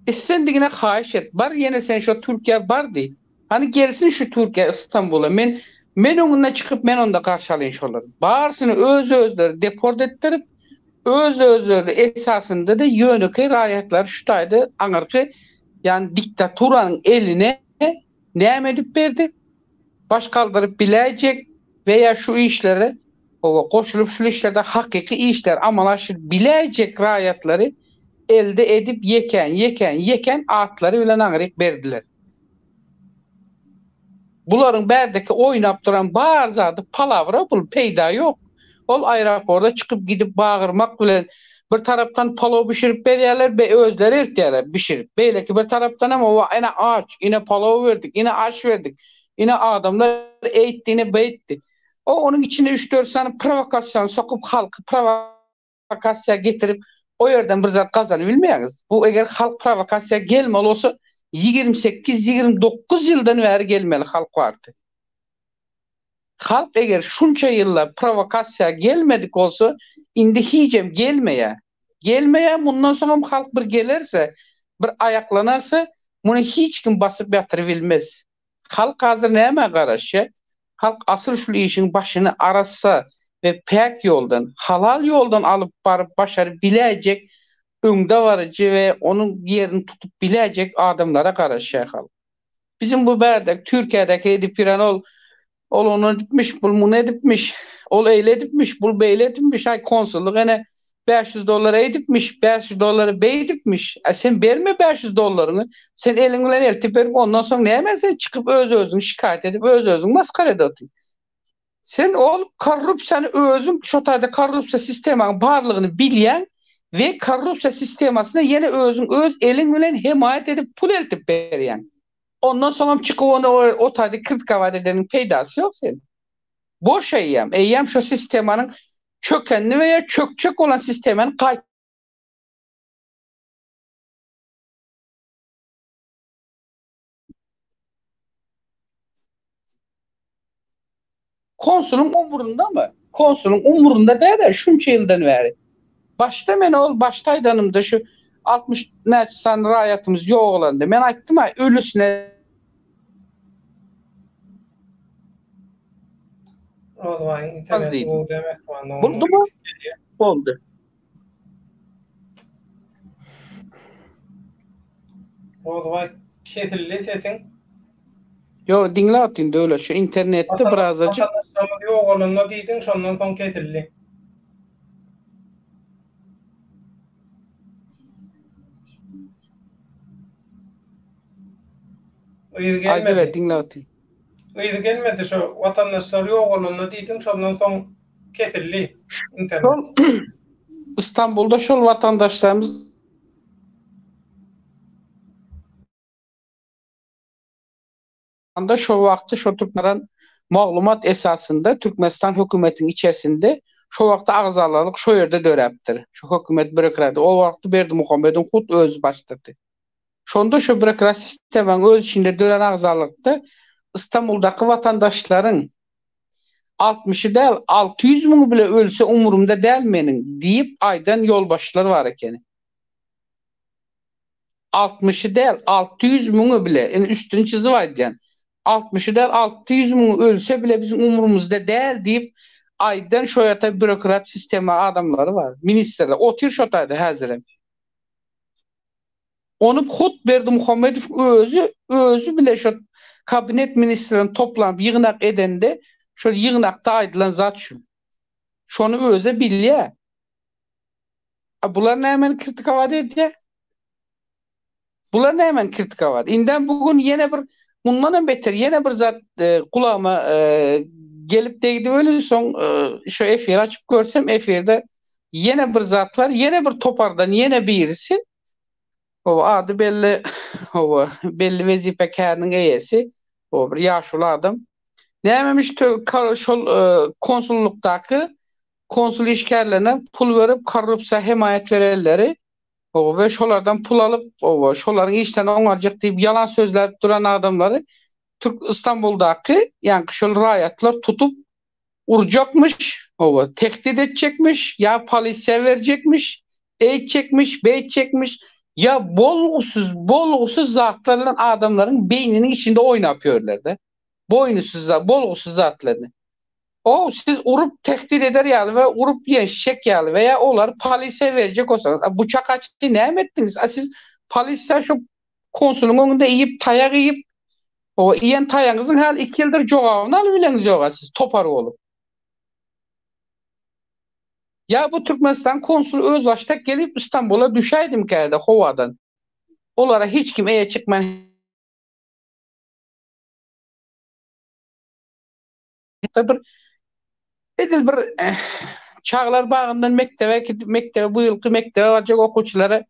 Islendigine haýyş et. Bar ýene sen şo Türkiýä bar diý. Hany gelsin şu Türkiýä Istanbula. Men men öňünde çykyp men onda garşy alyň şolary. Barsyny öz özleri deport etdirip öz özleri esasynda-da ýönekeý raýatlary şu taýda aňyrky ýany diktaturanyň eline näme edip berdi? Baş galdyryp biläýjek we ýa şu işlere Hawa, goşulyp şul işlerde hakyky işler amala aşyryp biläýjek raýatlary elde edip ýekän, ýekän, ýekän atlary bilen aňryk berdiler. Bularyň bärdeki oýnap duran bar zady palawra bul, peýda ýok. Ol aeroporda çykyp gidip bagyrmak bilen bir tarapdan palow bişirip berýärler, be özleri eltýärler bişirip. Beýleki bir tarapdan hem owa ine aç, ine palow berdik, ine aş berdik, ine adamlar eýtdi, ine beýtdi. O onuň içine üç-dört sany prowokasion sokup halky prowokasiýa getirip o ýerden bir zat gazanyp bilmeýäňiz. Bu eger halk prowokasiýa gelmeli bolsa 28, 29 ýyldan bäri gelmeli halk bardy. Halk eger şunça ýyllap prowokasiýa gelmedik bolsa indi hijem gelmeýär. Gelmeýär mundan soňam halk bir gelerse, bir aýaklanarsa muny hiç kim basyp ýatyrybilmez. Halk hazir nämä garaşýar? Halk asyl şul işiň başyny arassa we päk ýoldan, halal ýoldan alyp baryp başaryp biläýjek öňdebaryjy we onuň ýerini tutup biläýjek adamlara garaşýar halk. Biziň bu bärdeki Türkiýedeki edip ýören ol ol ony edipmiş, bul muny edipmiş, ol eýle edipmiş, bul beýle edipmiş, aý konsullyk ene 500 dollar eýdipmiş, 500 dollary beýdipmiş. A sen berme 500 dollaryňy. Sen eliň bilen eltip berip, ondan soň näme sen çykyp öz-özüňi şikaýat edip, öz-özüňi masgara edip otyň. Sen ol korrupsiýany özüň şo taýda korrupsiýa sistemaň barlygyny bilýäň we korrupsiýa sistemasyna ýene özüň öz eliň bilen hemaýat edip pul eltip berýäň. Ondan soňam çykyp ony o taýda kritikowat edeniň peýdasy ýok seniň. Boş eýýäm. Eýýäm şo sistemanyň çökenini we ýa çökjek bolan sistemany gaýt Konsulyň umrundamy? Konsulyň umrunda däl-ä şunça ýyldan bäri. Başda men ol başda aýdanymda şu 60 näçe sany raýatymyz ýogalanda men aýtdym-a ölüsine Rozbaýyň interneti gowy däl mähriban doganlar. Boldumy? Boldy. Rozbaý kesildi sesiň. Ýok, diňläp otyryn Döwlet, şu internetde birazajyk. Watandaşlarymyz ýogalanda diýdiň, şondan soň kesildi. Yzy gelmedi. Aýdyber, diňläp otyryn. Yzy gelmedi şo watandaşlar ýogalanda diýdiň, şondan soň kesildi internet. Şol Istanbulda şol watandaşlarymyz Anda şo wagty şo türkmen maglumat esasynda Türkmenistan hökümetiniň içerisinde şo wagtda agzalalyk şo ýerde döräpdir. Şo hökümet bürokrati o wagtda Berdimuhamedowyň hut özi başdady. Şonda şo bürokrat sistemanyň öz içinde dörän agzalykda Istanbuldaky watandaşlaryň altmyşy däl, 600 müňi bile ölse umurymda däl meniň diýip aýdan ýolbaşçylar bar ekeni. Altmyşy däl, 600 müňi bile, indi üstüni çyzyp aýdýan. Altmyşy däl, 600 müňi ölse bile biziň umurymyzda däl diýip aýdan şo ýata bürokrat sistema adamlary bar, ministrler. Otyr şo taýda häzirem. Ony hut Berdimuhamedow özi, özi bile şo kabinet ministrlerini toplanyp ýygnak edende, şol ýygnakda aýdylan zat şu. Şony özi bilýär. A bular nämeni kritikowat edýär? Bular nämeni kritikowat? Indem bu gün ýene bir mundan hem beter ýene bir zat e, gulagyma e, gelip degdi welin soň e, şu efiri açyp görsem efirde ýene bir zat bar, ýene bir topardan ýene birisi o ady belli o belli wezipekäriniň eýesi o bir ýaşuly adam. Nämemiş şol e, konsullukdaky konsul işgärlerine pul berip korrupsiýa hemaýat berenleri o we şolardan pul alyp o şolaryň işlerini oňarjak diýip ýalan sözläp duran adamlary Türk Istanbuldaky ýaňky şol raýatlar tutup urjakmyş, oba, tehdit etjekmiş, ýa polisiýa berjekmiş, eýtjekmiş, beýtjekmiş, ýa bolgusyz, bolgusyz zatlar bilen adamlaryň beýniniň içinde oýnap ýörler-de. Boýnusyz, bolgusyz zatlaryny. O, siz urup tehdit eder ýaly we urup ýençjek ýaly we ýa olary polisiýa berjek bolsaňyz, a bu çakaçy näme etdiňiz? A siz polisiýa şu konsulyň öňünde iýip, taýak iýip, O iýen taýagyňyzyň häli iki ýyldyr jogabyny alyp bileňiz ýoga siz topar bolup. Ýa bu Türkmenistan konsuly özbaşdak gelip Istanbula düşäýdimikäde howadan. Olara hiç kim eýe çykman bir edil bir çagalar bagyndan mekdebe gidip mekdebe bu ýylky mekdebe barjak okuwçylara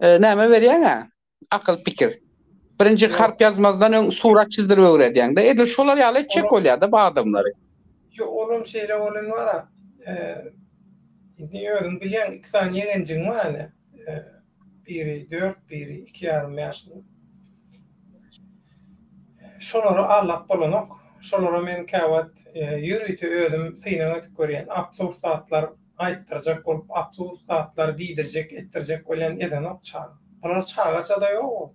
näme berýäň-ä? Akyl pikir. Birinji harp ýazmazdan öň surat çizdirip öwredýäň-de. Edil şolar ýaly etjek bolýar-da bu adamlary. Ýok, olam şeýle bolan bar-a. Indi özüň bilýäň, iki sany ýegenjigiň bar ene. Biri dört, biri iki ýarym ýaşynda. Şolary aldap bolanok. Şolara men käwagt ýörite özüm synag edip görýän. Absurd zatlar aýtdyrjak bolup, absurd zatlar diýdirjek, etdirjek bolýan edenok çaga. Bular çagaça-da ýok-ow.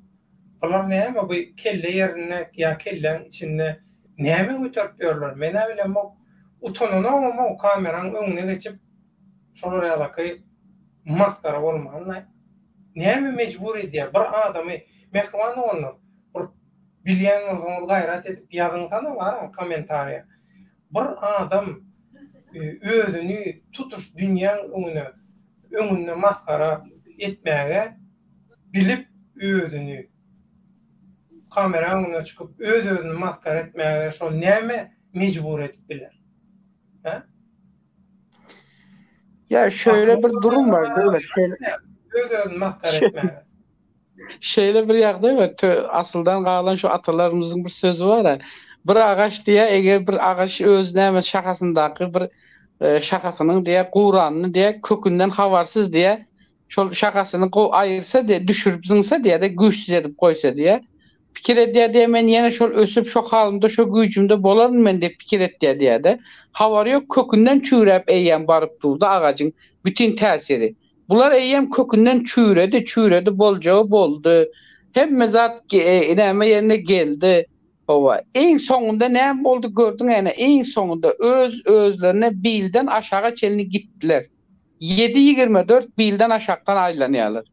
Bular näme bu kelle ýerinde ýa kelläň içinde näme göterip ýörler? Men-ä bilemok. Utananogam-ow kameraň öňüne geçip şolar ýalaky masgara bolmanlaý. Näme mejbur edýär bir adamy mähriban doganlar bir bilýän bolsaňyz gaýrat edip ýazyňsana bara kommentariýa. Bir adam özüni tutuş dünýäň öňüne öňünde masgara etmäge bilip özüni kamera öňüne çykyp öz özüni masgara etmäge şol näme mejbur edip biler? Hä? Ýa şöyle bir durum bar döwlet şeýle. Öz-özüni masgara etmäge. Şeýle bir ýagdaý bar, asyldan galan şu atalarymyzyň bir sözi bar-a. Bir agaç diýýär, eger bir agaç öz näme şahasyndaky bir e, şahasynyň diýýär, guranyny diýýär, kökünden habarsyz diýýär, şol şahasyny go aýyrsa diýýär, düşürip zyňsa diýýär-de, güýçsüz edip goýsa diýýär. Pikir edýär diýýär, men ýene şol ösüp şo halymda, şo güýjümde bolaryn men diýip pikir etýär diýýär-de. Habary ýok, kökünden çüýräp eýýäm baryp durdy agajyň bütin täsiri. Bular eýýäm kökünden çüýredi, çüýredi, boljagy boldy. Hemme zat näme ýerine geldi. Hawa, iň soňunda näme boldy gördüň ene, iň soňunda öz özlerine bilden aşaga çenli gitdiler. Ýedi 24 bilden aşakdan aýlanýarlar.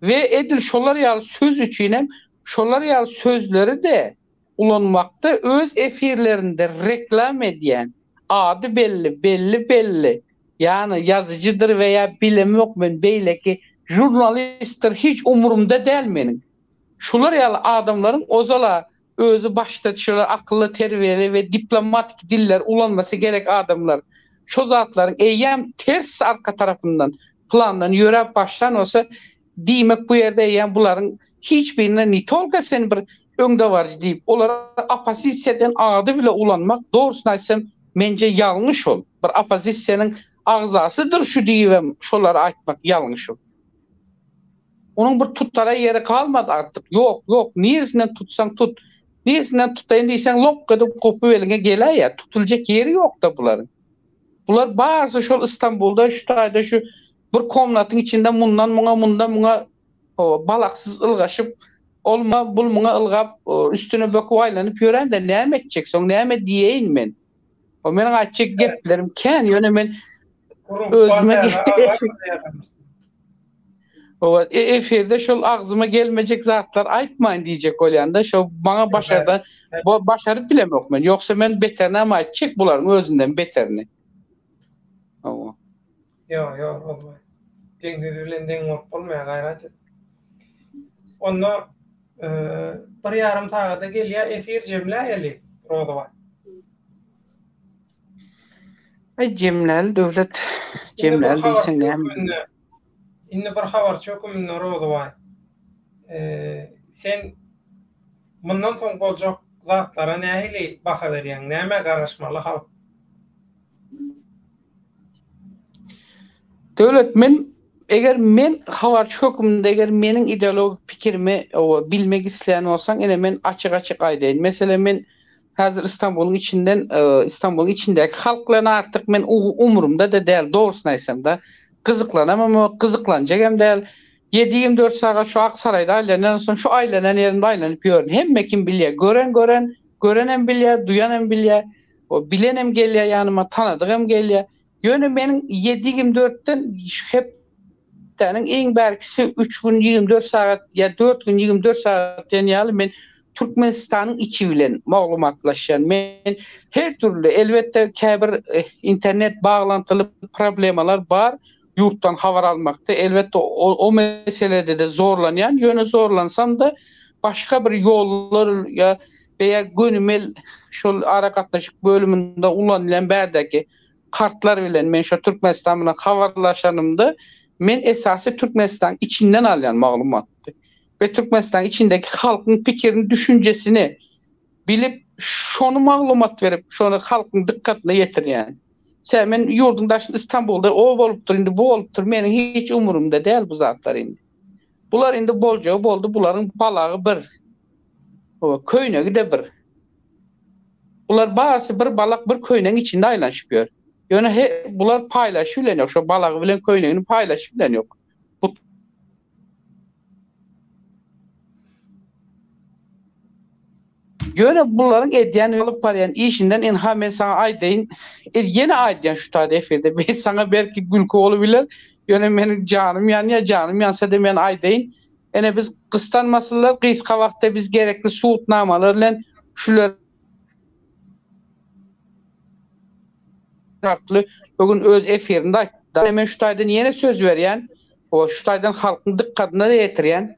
We edil şolar ýaly söz üçinem şolar ýaly sözleri-de ulanmakda öz efirlerinde reklam edýän ady belli, belli belli Ýany ýazyjydyr we ýa bilemok men beýleki žurnalistdir hiç umurymda däl meniň. Şular ýaly adamlaryň ozala özi başda şular akylly terbiýeli we diplomatiki dilleri ulanmasy gerek adamlar şo zatlaryň eýýäm ters arka tarapyndan plandan ýöräp başlan bolsa diýmek bu ýerde eýýäm bularyň hiç birine ne tolko sen bir öňdebaryjy diýip olara oppozisiýa diýen ady bile ulanmak dogrusyny aýtsam menje ýalňyş ol. Bir oppozisiýanyň agzasydyr şu diýibem şolary aýtmak ýalňyş ol. Onuň bir tutara ýeri galmady artyk. Ýok, ýok, niresinden tutsaň tut. Niresinden tutaýyn diýseň lokk edip gopup eliňe geläýýär. Tutuljak ýeri ýok-da bularyň. Bular barysy şol Istanbulda şu taýda şu bir komnatyň içinde mundan muňa, mundan muňa balaksyz ylgaşyp, ol muňa, bul muňa ylgap, üstüne böküp aýlanyp ýörende näme etjek soň, näme diýeýin men? O meniň aýtjak geplerim kän, ýöne men özüme Owa, e, efirde şol agzyma gelmejek zatlar aýtmaýyn diýjek bolýanda, şo maňa başardan, başaryp bilemok men. Ýogsa men beterini hem aýtjak bularyň özünden beterini. Owa. Ýok, ýok, bolmaý. Deňsiz bilen deň bolup bolmaýar, gaýrat et. Onda e, bir ýarym sagada gelýär, efir jemläýeli, Rozybaý. Aý jemläli Döwlet, jemläli diýseň näme? Indi bir habarçy höküminde Rozybaý. E, sen mundan soň boljak zatlara nähili baha berýäň? Nämä garaşmaly halk? Döwlet men eger men habarçy hökmünde eger meniň ideologik pikirimi owa bilmek isleýän bolsaň ine men açyk açyk aýdaýyn. Meselem men häzir Istanbulyň içinden Istanbulyň içindäki halk bilen artyk men umurymda-da däl dogrusyny aýtsamda. Gyzyklanamam gyzyklanjak hem däl. Ýedi 24 sagat şu Ak Saraýda aýlanýan soň şu aýlanan ýerimde aýlanyp ýörün. Hemme kim bilýär. Gören gören, görenem bilýär, duýanam bilýär. O bilenem gelýär ýanyma, tanadygam gelýär. Ýöne meniň ýedi 24-den şu hepdäniň iň bärkisi üç gün 24 sagat ýa dört gün 24 sagat diýen ýaly men Türkmenistanyň içi bilen maglumatlaşýan. Men her dürli, elbetde käbir eh, internet baglantyly problemalar bar ýurtdan habar almakda. Elbetde o, o meselede-de zorlanýan. Ýöne zorlansam-da başga bir ýollar ýa veya gönümel şol aragatnaşyk bölüminde ulanylýan bärdäki kartlar bilen men şo Türkmenistan bilen habarlaşanymda men esasy Türkmenistanyň içinden alýan maglumatdy. We Türkmenistanyň içindäki halkyň pikirini, düşünjesini bilip şony maglumat berip, şony halkyň dykgatyna ýetirýän. Sebäbi men ýurduň daşynda Istanbulda o bolupdyr, indi bu bolupdyr, meniň hiç umurymda däl bu zatlar indi. Bular indi boljagy boldy, bularyň balagy bir. Hawa, köýnegi-de bir. Bular barysy bir balak, bir köýnegiň içinde aýlanyşyp ýör. Ýöne he, bular paýlaşyp bilen ýok, şo balagy bilen köýnegini paýlaşyp bilen ýok. Bu Ýöne bularyň edýän alyp barýan işinden ynha men saňa aýdaýyn, ýene aýdýan şu taýda efirde, men saňa belki gülki bolubiler, ýöne meniň janym ýanýar, janym ýansa-da men aýdaýyn, ene biz gyssanmasynlar, gysga wagtda biz gerekli subutnamalar bilen şular Artly bu gün öz efirinde aýtdy. Men şu taýdan ýene söz berýän, şu taýdan halkyň dykgatyna-da ýetirýän.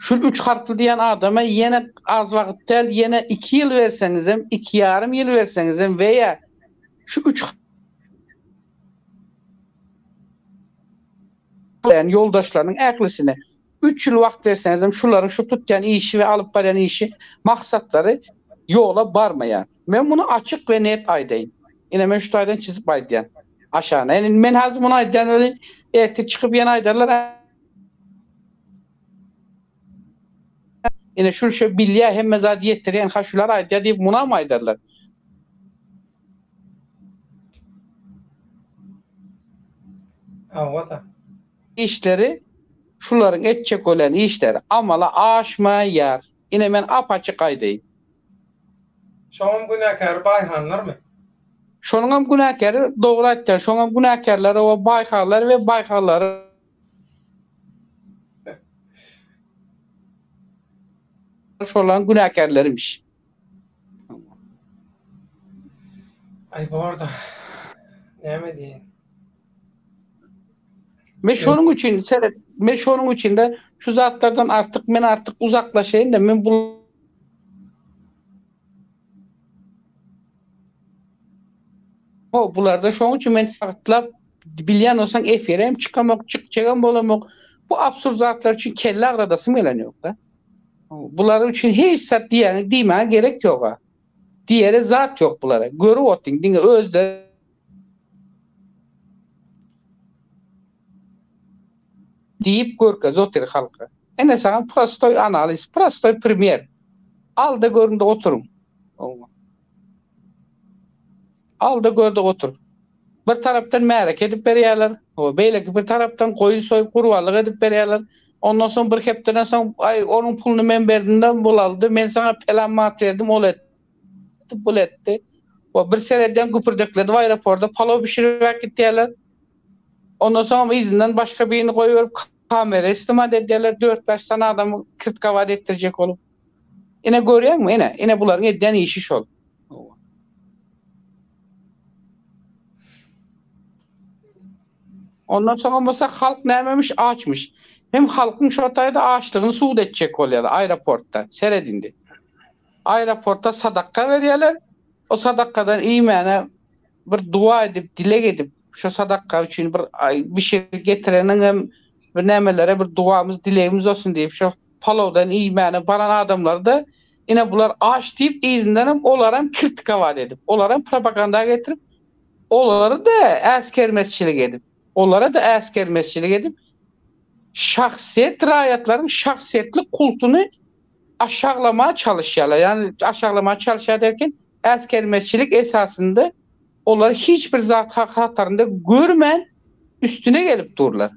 Şul üç harply diýen adama ýene az wagt däl, ýene iki ýyl berseňizem, iki ýarym ýyl berseňizem we ýa. Şu üç ýa ýoldaşlarynyň ählisine üç ýyl wagt berseňizem şularyň şu tutýan işi we alyp barýan işi maksatlary ýola barmaýar. Men muny açyk we net aýdaýyn. Ine men şu taýdan çyzyp aýdýan. Aşagyna. Indi men häzir muny aýdýan welin ertir çykyp ýene aýdarlar. Ine şul şo bilýär hemme zady ýetirýän ha şular aýdýar diýip munam aýdarlar. Hawa-da. Işleri şularyň etjek bolýan işleri amala aşmaýar. Ine men ap-açyk aýdaýyn. Şoňam günäkäri baýhanlarmy? Şonuňam günäkäri dogry aýtýaň şoňam günäkärleri o baýhanlar we baýhanlary. Şolaň günäkärlerimiş. Aý borda. Näme diýeýin. Men şonuň üçin seret, men şonuň üçin de şu zatlardan artyk men artyk uzaklaşaýyn da men bu Ho, bularda şonuň üçin men wagtlap bilýän bolsaň efire hem çykamok, çykjagam bolamok. Bu absurd zatlar üçin kelle agradasym gelen ýok-da. Bular üçin hiç zat diýýäňi diýmäge gerek ýok-a. Diýere zat ýok bulara. Görüp otyň, diňe özleri diýip görkez otyr halka. Ine saňa prostoý analiz, prostoý primer. Al-da görüň-de oturyň. Al-da gör-de otur. Bir tarapdan märeke edip berýärler, beýleki bir tarapdan goýun soýup gurbanlyk edip berýärler. Ondan soň bir hepdeden soň, aý, onuň puluny men berdim-de, bul aldy, men saňa pelan manat berdim, ol etdi, bul etdi. We bir seredýäň güpürdekledip aeroporda palow bişirip äkitýärler. Ondan soňam yzyndan başga birini goýberip kamera istimat edýärler, dört-bäş sany adamy kirtkawat etdirjek bolup. Ine görýäňmi, ine, ine bularyň edýän işi şol. Ondan soňam bolsa halk nämemiş açmyş. Hem halkyň şo taýda açlygyny subut etjek bolýarlar aeroportda. Seret indi. Aeroportda sadakga berýärler. O sadakgadan iýmäne bir dua edip, dileg edip, şo sadakga üçin bir bişirip getireniň hem bir nämelere bir duamyz, dilegimiz olsun diýip şo palowdan iýmäne baran adamlary-da ine bular aç diýip yzyndanam olaram kirtikabat edip, olaram propaganda getirip, olary-da äsgermezçilik edip, olara-da äsgermezçilik edip, şahsyýet raýatlaryň şahsyýetlik kultuny aşaglamaga çalyşýarlar. Ýagny aşaglamaga çalyşýar derken äsgermezçilik esasynda olary hiç bir zat hatarynda görmän üstüne gelip durlar.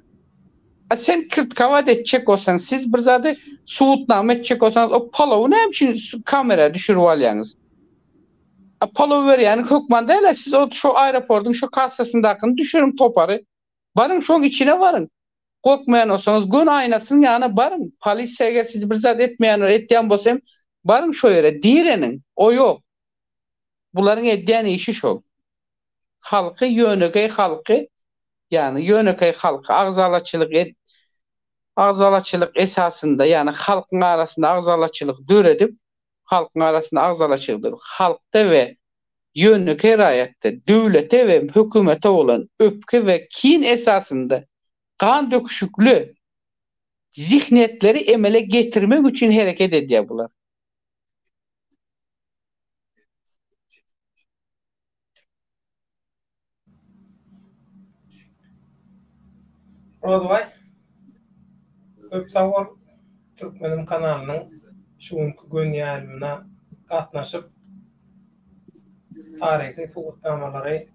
A sen kirtkawat etjek bolsaň, siz bir zady subutnama etjek bolsaňyz, o palowy näme üçin kamera düşürip alýaňyz? A palow berýäni hökman däl-ä, siz o şo aeroportyň şo kassasyndakyny düşüriň topary. Baryň şoň içine baryň. Gorkmaýan bolsaňyz göni aýnasynyň ýanyna baryň. Polisiýa eger sizi bir zat etmeýän etýän bolsa hem baryň şo ýere, direniň. O ýok. Bularyň edýän işi şol. Halky ýönekeý halky ýagny ýönekeý halky agzalaçylyk et agzalaçylyk esasynda ýagny halkyň arasynda agzalaçylyk döredip halkyň arasynda agzalaçylyk döredip halkda we ýönekeý raýatda döwlete we hökümete bolan öpke we kin esasynda gan döküşikli zihniýetleri emele getirmek üçin hereket edýär bular. Rozbaý, köp sag bol, Türkmenim kanalynyň şu günki göni ýaýlymyna gatnaşyp, taryhy subutnamalary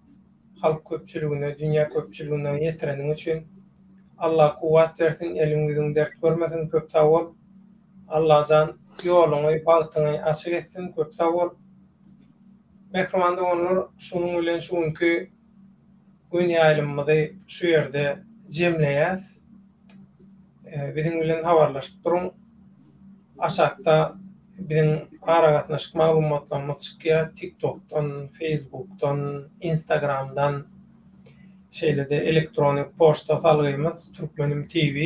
halk köpçüligine, dünýä köpçüligine ýetireniň üçin Allah kuwwat bersin, eliň ýüzüň dert görmesin, köp sag bol. Allajan ýoluňy, bagtyňy açyk etsin, köp sag bol. Mähriban doganlar, şunuň bilen şu günki gün ýaýlymymyzy şu ýerde jemleýäs. Biziň bilen habarlaşyp duruň. Aşakda biziň aragatnaşyk maglumatlarymyz çykýar, TikTokdan, Facebookdan, Instagramdan, şeýle-de elektrony poçta salgymyz Türkmenim TV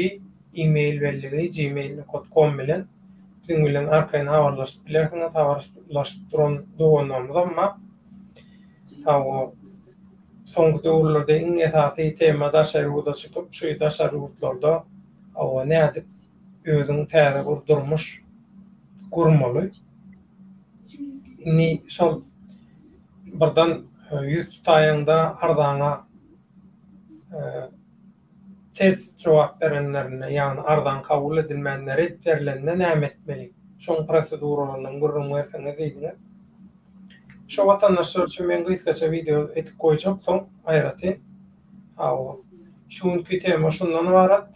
e-mail belligi gmail nokot kom bilen biziň bilen arkaýyn habarlaşyp bilersiňiz, habarlaşyp duran doganlarymyzam bar. Sag bol. Soňky döwürlerde iň esasy tema daşary ýurda çykyp, şu daşary ýurtlarda hawa nädip özüň täze bir durmuş gurmaly. Indi şol birden ýüz tutaýaňda arzaňa ters jogap berenlerinde, ýagny arzaň kabul edilmände ret berlende näme etmeli? Şoň proseduralaryndan gürrüň berseňiz diýdiňiz. Şo watandaşlar üçin men gysgaça wideo edip goýjak soň aýratyn. Hawa. Şu günki tema şundan ybarat.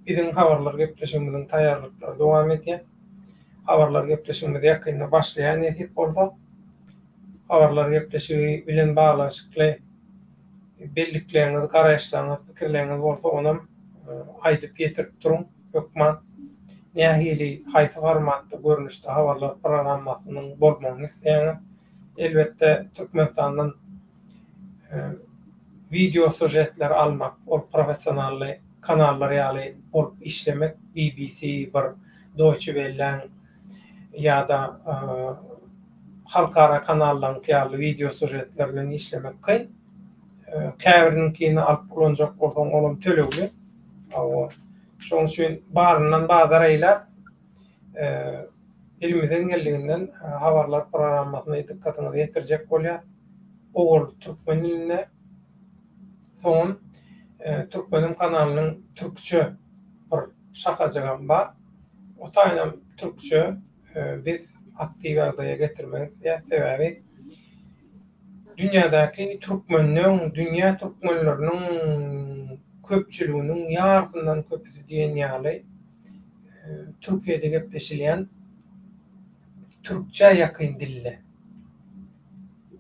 Biziň habarlar gepleşigimiziň taýýarlyklary dowam edýär. Habarlar gepleşigimiz ýakynda başlaýar nesip bolsa. Habarlar gepleşigi bilen baglanyşykly bellikleriňiz, garaýyşlaryňyz, pikirleriňiz bolsa onam aýdyp ýetirip duruň hökman. Nähili, haýsy formatda, görnüşde habarlar programmasynyň bolmagyny isleýäňiz? Elbetde Türkmenistandan wideo sužetleri almak, ol professionally kanallar ýaly bolup işlemek, BBC, bir Deutsche Welleň ýa-da halkara kanallaryňky ýaly wideo sužetler bilen işlemek kyn. Käbiriniňkini alyp ulanjak bolsaň olam tölegli. Hawa. Şonuň üçin baryndan bazar eýläp, elimizden geldiginden habarlar programmasyny dykgatyňyza ýetirjek bolýas. Owal türkmen dilinde, soňam Türkmenim kanalynyň türkçe bir şahajygam bar. O taýynam türkçe biz aktiw ýagdaýa getirmek isleýäs. Sebäbi dünýädäki türkmenleň, dünýä türkmenleriniň köpçüliginiň ýarysyndan köpüsi diýen ýaly Türkiýede gepleşilýän türkçä ýakyn dilde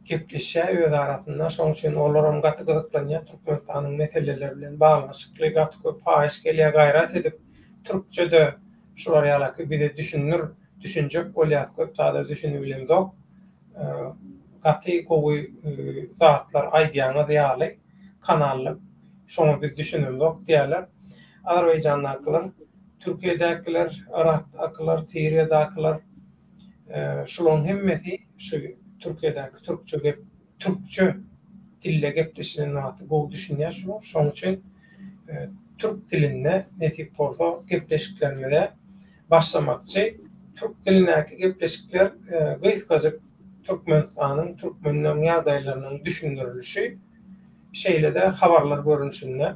gepleşýär öz arasynda. Şonuň üçin olaram gaty gyzyklanýar Türkmenistanyň meseleleri bilen baglanyşykly gaty köp haýyş gelýär gaýrat edip türkçe-de şular ýalaky bize düşündir, düşünjek bolýas köp zada düşünibilemzok. Gaty gowy zatlar aýdýaňyz ýaly kanalda şoňa biz düşünemzok diýýärler. Azerbaýjandakylar, Türkiýedäkiler, Yrakdakylar, Siriýadakylar şularyň hemmesi şu Türkiýedäki türkçe gep türkçe dilde gepleşilen wagty gowy düşünýär şular. Şonuň üçin türk dilinde nesip bolsa gepleşiklerimize başlamakçy. Türk dilindäki gepleşikler gysgajyk Türkmenistanyň, türkmenleriň ýagdaýlarynyň düşündirilişi, şeýle-de habarlar görnüşinde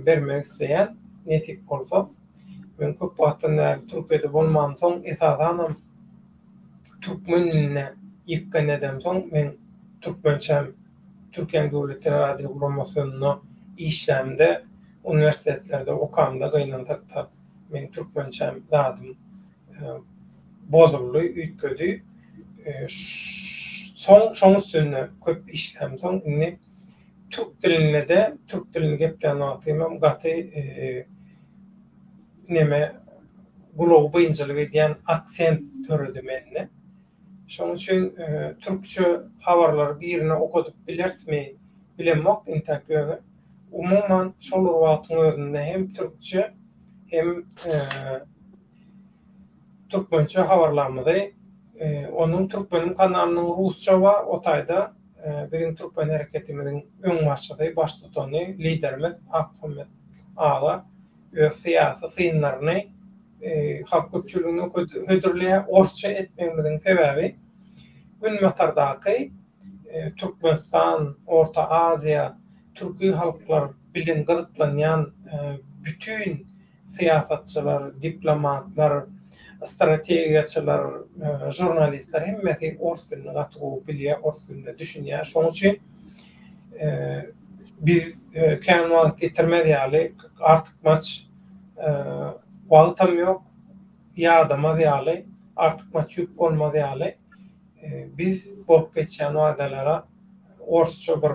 bermek isleýän, nesip bolsa. Men köp wagtdan bäri Türkiýede bolmamsoň, esasanam türkmen diline ýykgyn edemsoň, men türkmençäm Türkiýäň Döwlet teleradio guramasynda işlämde, uniwersitetlerde okamda gynansak-da meň türkmençäm zadym bozuldy, üýtgedi. Soň şoň üstünde köp işlämsoň indi türk dilinde-de türk dilini geplän wagtymam gaty neme gulagy biynjalyk edýän aksent döredi mende. Şonuň üçin türkçe habarlary birine okadyp bilerismi bilemok intäk ýöne umuman şol bir wagtyň özünde hem türkçe hem türkmençe habarlarymyzy onuň türkmeniň kanalynyň rusça bar o taýda biziň türkmen hereketimiziň öňbaşçysy baştutany liderimiz Akmuhammet aga öz syýasy synlaryny halk köpçüligine hödürleýär. Orsça etmegimiziň sebäbi Günbatardaky Türkmenistan, Orta Aziýa, türki halklar bilen gyzyklanýan bütin syýasatçylar, diplomatlar, strategiýaçylar, žurnalistler hemmesi ors dilini gaty gowy bilýär, ors diline düşünýär. Şonuň üçin biz kän wagt ýitirmez ýaly artykmaç wagtam ýok, ýadamaz ýaly, artykmaç ýük bolmaz ýaly biz bolup geçýän wadalara orsça bir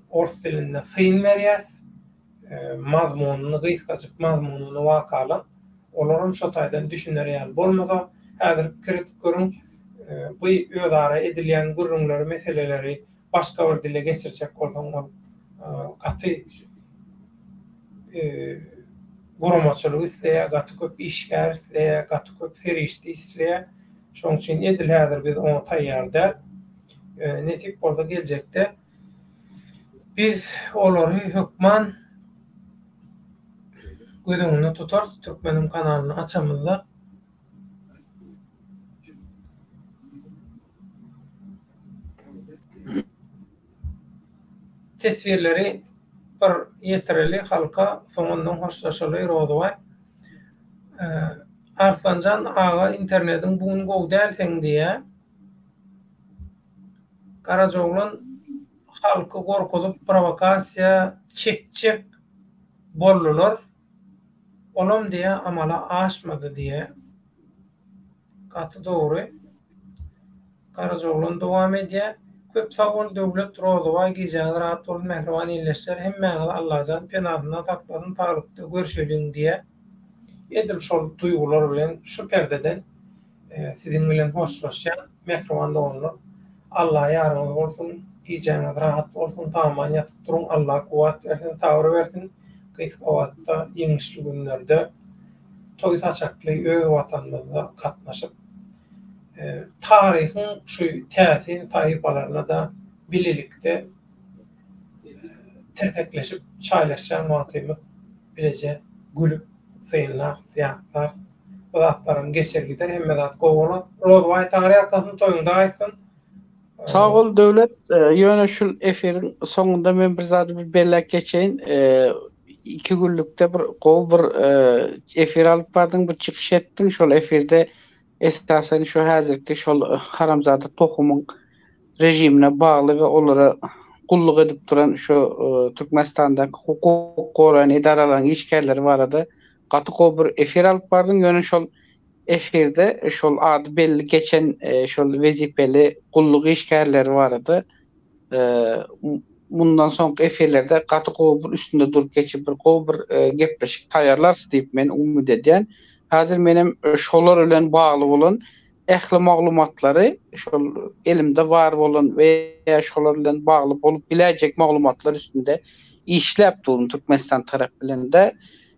ors dilinde syn berýäs. Mazmunyny gysgajyk mazmunyny wakalaň. Olaram şo taýdan düşüner ýaly bolmasa, häzir pikir edip görüň, bu özara edilýän gürrüňleri, meseleleri başga bir dile geçirjek bolsaň ol gaty guramaçylyk isleýär, gaty köp işgär isleýär, gaty köp serişde isleýär. Şonuň üçin edil häzir biz oňa taýýar däl. Nesip bolsa geljekde biz olary hökman göz öňünde tutarys Türkmenim kanalyny açamyzda. Teswirleri bir ýetireli halka soňundan hoşlaşaly Rozybaý. Arslanjan aga internediň bu gün gowy däl seň diýýä. Garajaoglan halky gorkuzyp prowokasiýa çekjek boldular. Olam diýýä amala aşmady diýýä. Gaty dogry. Garajaoglan dowam edýär. Köp sag bol Döwlet Rozybaý gijäňiz rahat bolsun mähriban ildeşler hemmäňizi Allajan penasynda saklasyn saglykda görşeliň diýýär. Edil şol duýgular bilen şu perdeden siziň bilen hoşlaşýan mähriban doganlar Alla ýaryňyz bolsun gijäňiz rahat bolsun saman ýatyp duruň Alla kuwwat bersin sabyr bersin gysga wagtda ýeňişli günlerde toý saçakly öz watanymyzda gatnaşyp taryhyň şu täsin sahypalaryna-da bilelikde tirsekleşip çaýlaşýan wagtymyz bileje gülüp synlarys, ýatlarys. Bu zatlaram geçer gider, hemme zat gowy bolar. Rozybaý Taňryýalkasyn toýuňda gaýtsyn. Sag bol Döwlet. Ýöne şul efiriň soňunda men bir zady bir belläp geçeýin. Iki günlükde bir gowy bir efir alyp bardyň, bir çykyş etdiň. Şol efirde Esasan şu häzirki şol haramzada tohumyň režimine bagly we olara gulluk edip duran şu Türkmenistandaky hukuk goraýan edaralaryň işgärleri barada gaty gowy bir efir alyp bardyň. Ýöne şol efirde şol ady belli geçen şol wezipeli gulluk işgärleri barada mundan soňky efirlerde gaty gowy bir üstünde durup geçip bir gowy bir gepleşik taýýarlarys diýip men umyt edýän. Häzir menem şolar bilen bagly bolan ähli maglumatlary şol elimde bar bolan we şolar bilen bagly bolup biläýjek maglumatlar üstünde işläp durun Türkmenistan tarap bilen-de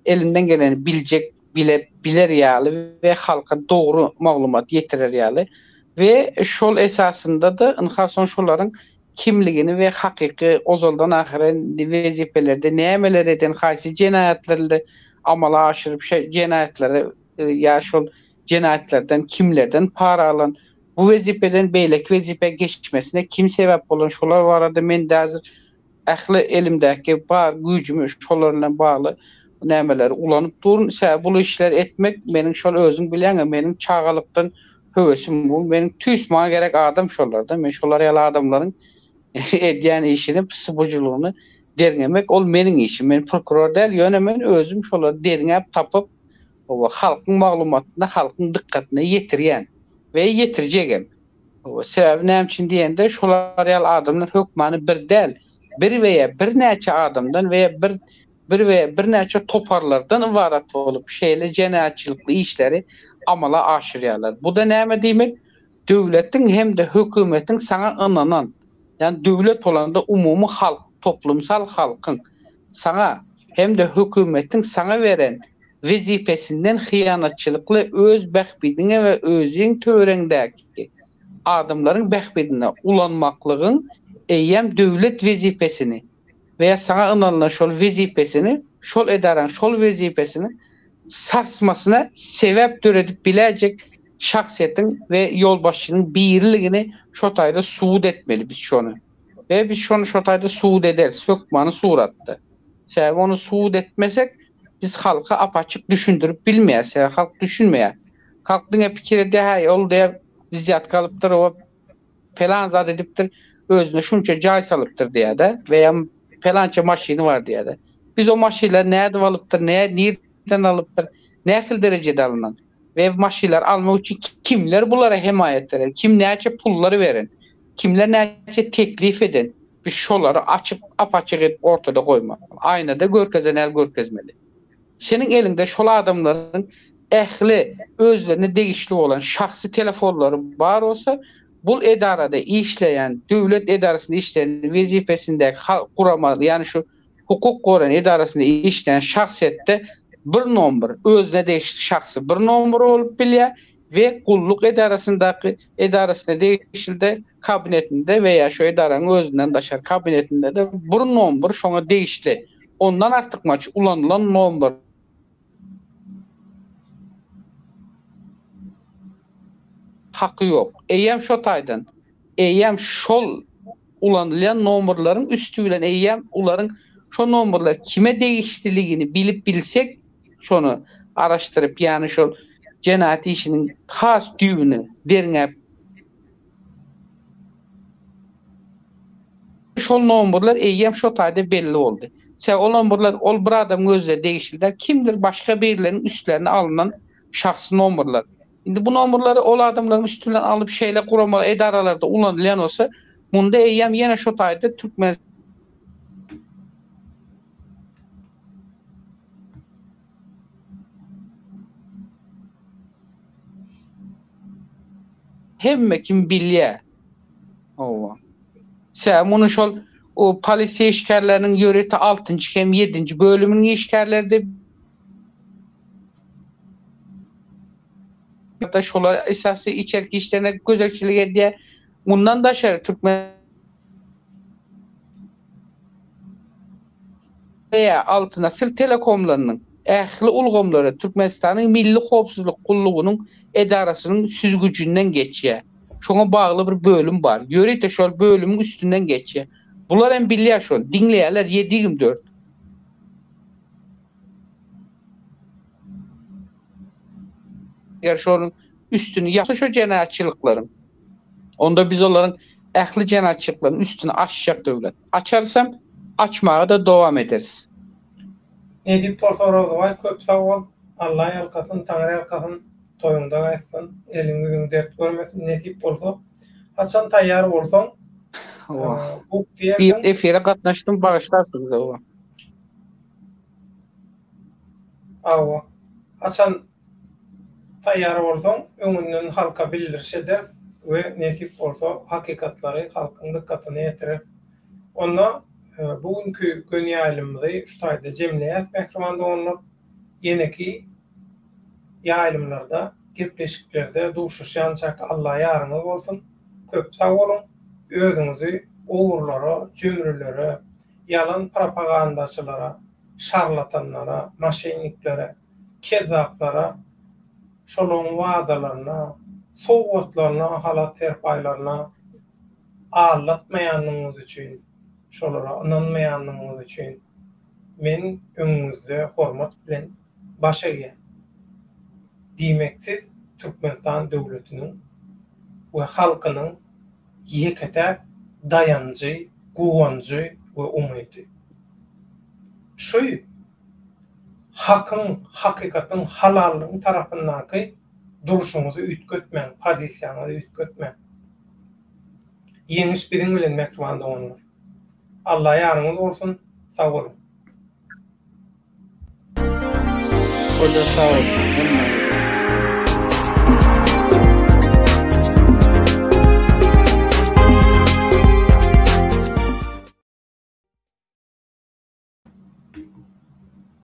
elimden geleni biljek bile biler ýaly we halka dogry maglumat ýetirer ýaly we şol esasynda-da ynha soň şolaryň kimligini we hakyky ozaldan ahyra wezipelerde nämeler eden haýsy jenaýatlaryny amala aşyryp şe jenaýatlary ýa şol jenaýatlardan kimlerden para alan bu wezipeden beýleki wezipä geçmesine kim sebäp bolan şolar barada men häzir Ähli elimdäki bar güýjümi şolar bilen bagly nämeleri ulanyp durun. Sebäbi bul işleri etmek meniň şol özüň bilýäňä meniň çagalykdan höwesim bu. Meniň tüýs maňa gerek adam şolarda. Men şolar ýaly adamlaryň edýän işini, pysybujylygyny derňemek ol meniň işim. Men prokuror däl, ýöne men özüm şolary derňäp tapyp, halkyň maglumatyna, halkyň dykgatyna ýetirýän we ýetirjegem. Sebäbi näme üçin diýende, şolar ýaly adamlar hökmany bir däl, bir we ýa birnäçe adamdan we ýa bir bir we ýa birnäçe toparlardan ybarat bolup, şeýle jenaýatçylykly işleri amala aşyrýarlar. Bu-da näme diýmek? Döwletiň hem-de hökümetiň saňa ynanan, ýagny döwlet bolanda umumy halk, toplumsal halkyň saňa hem-de hökümetiň saňa beren wezipesinden hyýanatçylykly öz bähbidiňe we özüň töweregiňdäki adamlaryň bähbidine ulanmaklygyň eýýäm döwlet wezipesini we saňa ynanylan şol wezipesini şol edaraň şol wezipesiniň sarsmasyna sebäp döredip biläýjek şahsyýetiň we ýolbaşçynyň biriligini şo taýda subut etmeli biz şony we biz şony şo taýda subut ederis hökmany suratda sebäbi ony subut etmesek Biz halka ap-açyk düşündirip bilmeýäs, sebäbi halk düşünmeýär. Halk diňe pikir edýär, häý, ol diýýär, wzýatka alypdyr, o pelan zat edipdir, özüne şunça jaý salypdyr diýýär-de, we ýa pelança maşyny bar diýýär-de. Biz o maşynlary nädip alypdyr, nä, nirden alypdyr, nähili derejede alynan we maşynlary almak üçin kimler bulara hemaýat beren, kim näçe pullar beren, kimler näçe teklip eden, Biz şolary açyp, ap-açyk edip ortada goýmaly. Aýnada görkezen ýaly görkezmeli. Seniň eliňde şol adamlaryň ähli özlerine degişli bolan şahsy telefonlary bar bolsa, bul edarada işleýän, döwlet edarasynda işleýän wezipesindäki gurama, ýagny şu hukuk goraýan edarasynda işleýän şahsyýetde bir nomer, özüne degişli şahsy bir nomer bolup bilýär. We gulluk edarasyndaky edarasyna degişlide kabinetinde we ýa şu edaranyň özünden daşary kabinetinde-de bir nomber şoňa degişli. Ondan artykmaç ulanylan nomber. Haky ýok. Eýýäm şo taýdan, eýýäm şol ulanylýan nomerleriň üsti bilen eýýäm ularyň şo nomerler kime degişliligini bilip bilsek, şony araşdyryp, ýagny şol jenaýat işiniň has düýbüni derňäp, şol nomerler eýýäm şo taýda belli boldy. Sebäbi ol nomerler ol bir adamyň özüne degişli däl, kimdir başga birileriniň üstlerine alnan şahsy nomerler. Indi bu nomerleri ol adamlaryň üstünden alyp şeýle gurama edaralarda ulanylýan bolsa, munda eýýäm ýene şo taýda Türkmen Hemme kim bilýä. Hawa. Sebäbi muny şol o polisiýa işgärleriniň ýörite altynjy hem ýedinji bölüminiň işgärleri-de Hatda şolar esasy içerki işlerine gözegçilik edýär. Mundan daşary türkmen Veýa Altyn Asyr telekomlarynyň ähli ulgamlary Türkmenistanyň Milli howpsuzlyk gullugynyň edarasynyň süzgüjinden geçýär. Şoňa bagly bir bölüm bar. Ýörite şol bölümiň üstünden geçýär. Bular hem bilýär şony. Diňleýärler 7/24. Eger şonuň üstüni ýapsa şo jenaýatçylyklaryň, onda biz olaryň ähli jenaýatçylyklaryň üstüni açjak döwlet. Açarysam, açmaga-da dowam ederis. Nesip bolsa Rozybaý köp sag bol Alla ýalkasyn Taňry ýalkasyn toýuňda gaýtsyn eliň ýüzüň dert görmesin nesip bolsa haçan taýýar bolsaň buk diýersiň. Bir efire gatnaşdym bagyşlarsyňyz hawa. Hawa. Haçan taýýar bolsaň, öňünden halka bildiriş ederis we nesip bolsa hakykatlary halkyň dykgatyna ýetireris. Onda bu günki göni ýaýlymymyzy şu taýda jemleýäs mähriban doganlar. Ýeneki ýaýlymlarda, gepleşiklerde duşuşýançak Alla ýaryňyz bolsun. Köp sag boluň. Özüňizi ogrulara, jümrülere, ýalan propagandaçylara, şarlatanlara, moşenniklere, kezzaplara, şolaryň wadalaryna, sowgatlaryna, halat-serpaýlaryna aldatmaýandygyňyz üçin, şolara ynanmaýandygyňyz üçin men öňüňizde hormat bilen baş egýän. Diýmek siz Türkmenistan döwletiniň we halkynyň ýeke-täk daýanjy, guwanjy we umydy. Şu hakyň, hakykatyň, halallygyň tarapyndaky durşuňyzy üýtgetmäň, pozisiýaňyzy üýtgetmäň. Ýeňiş biziň bilen mähriban doganlar. Alla ýaryňyz bolsun, sag boluň. Bolýar sag boluň hemmäňize.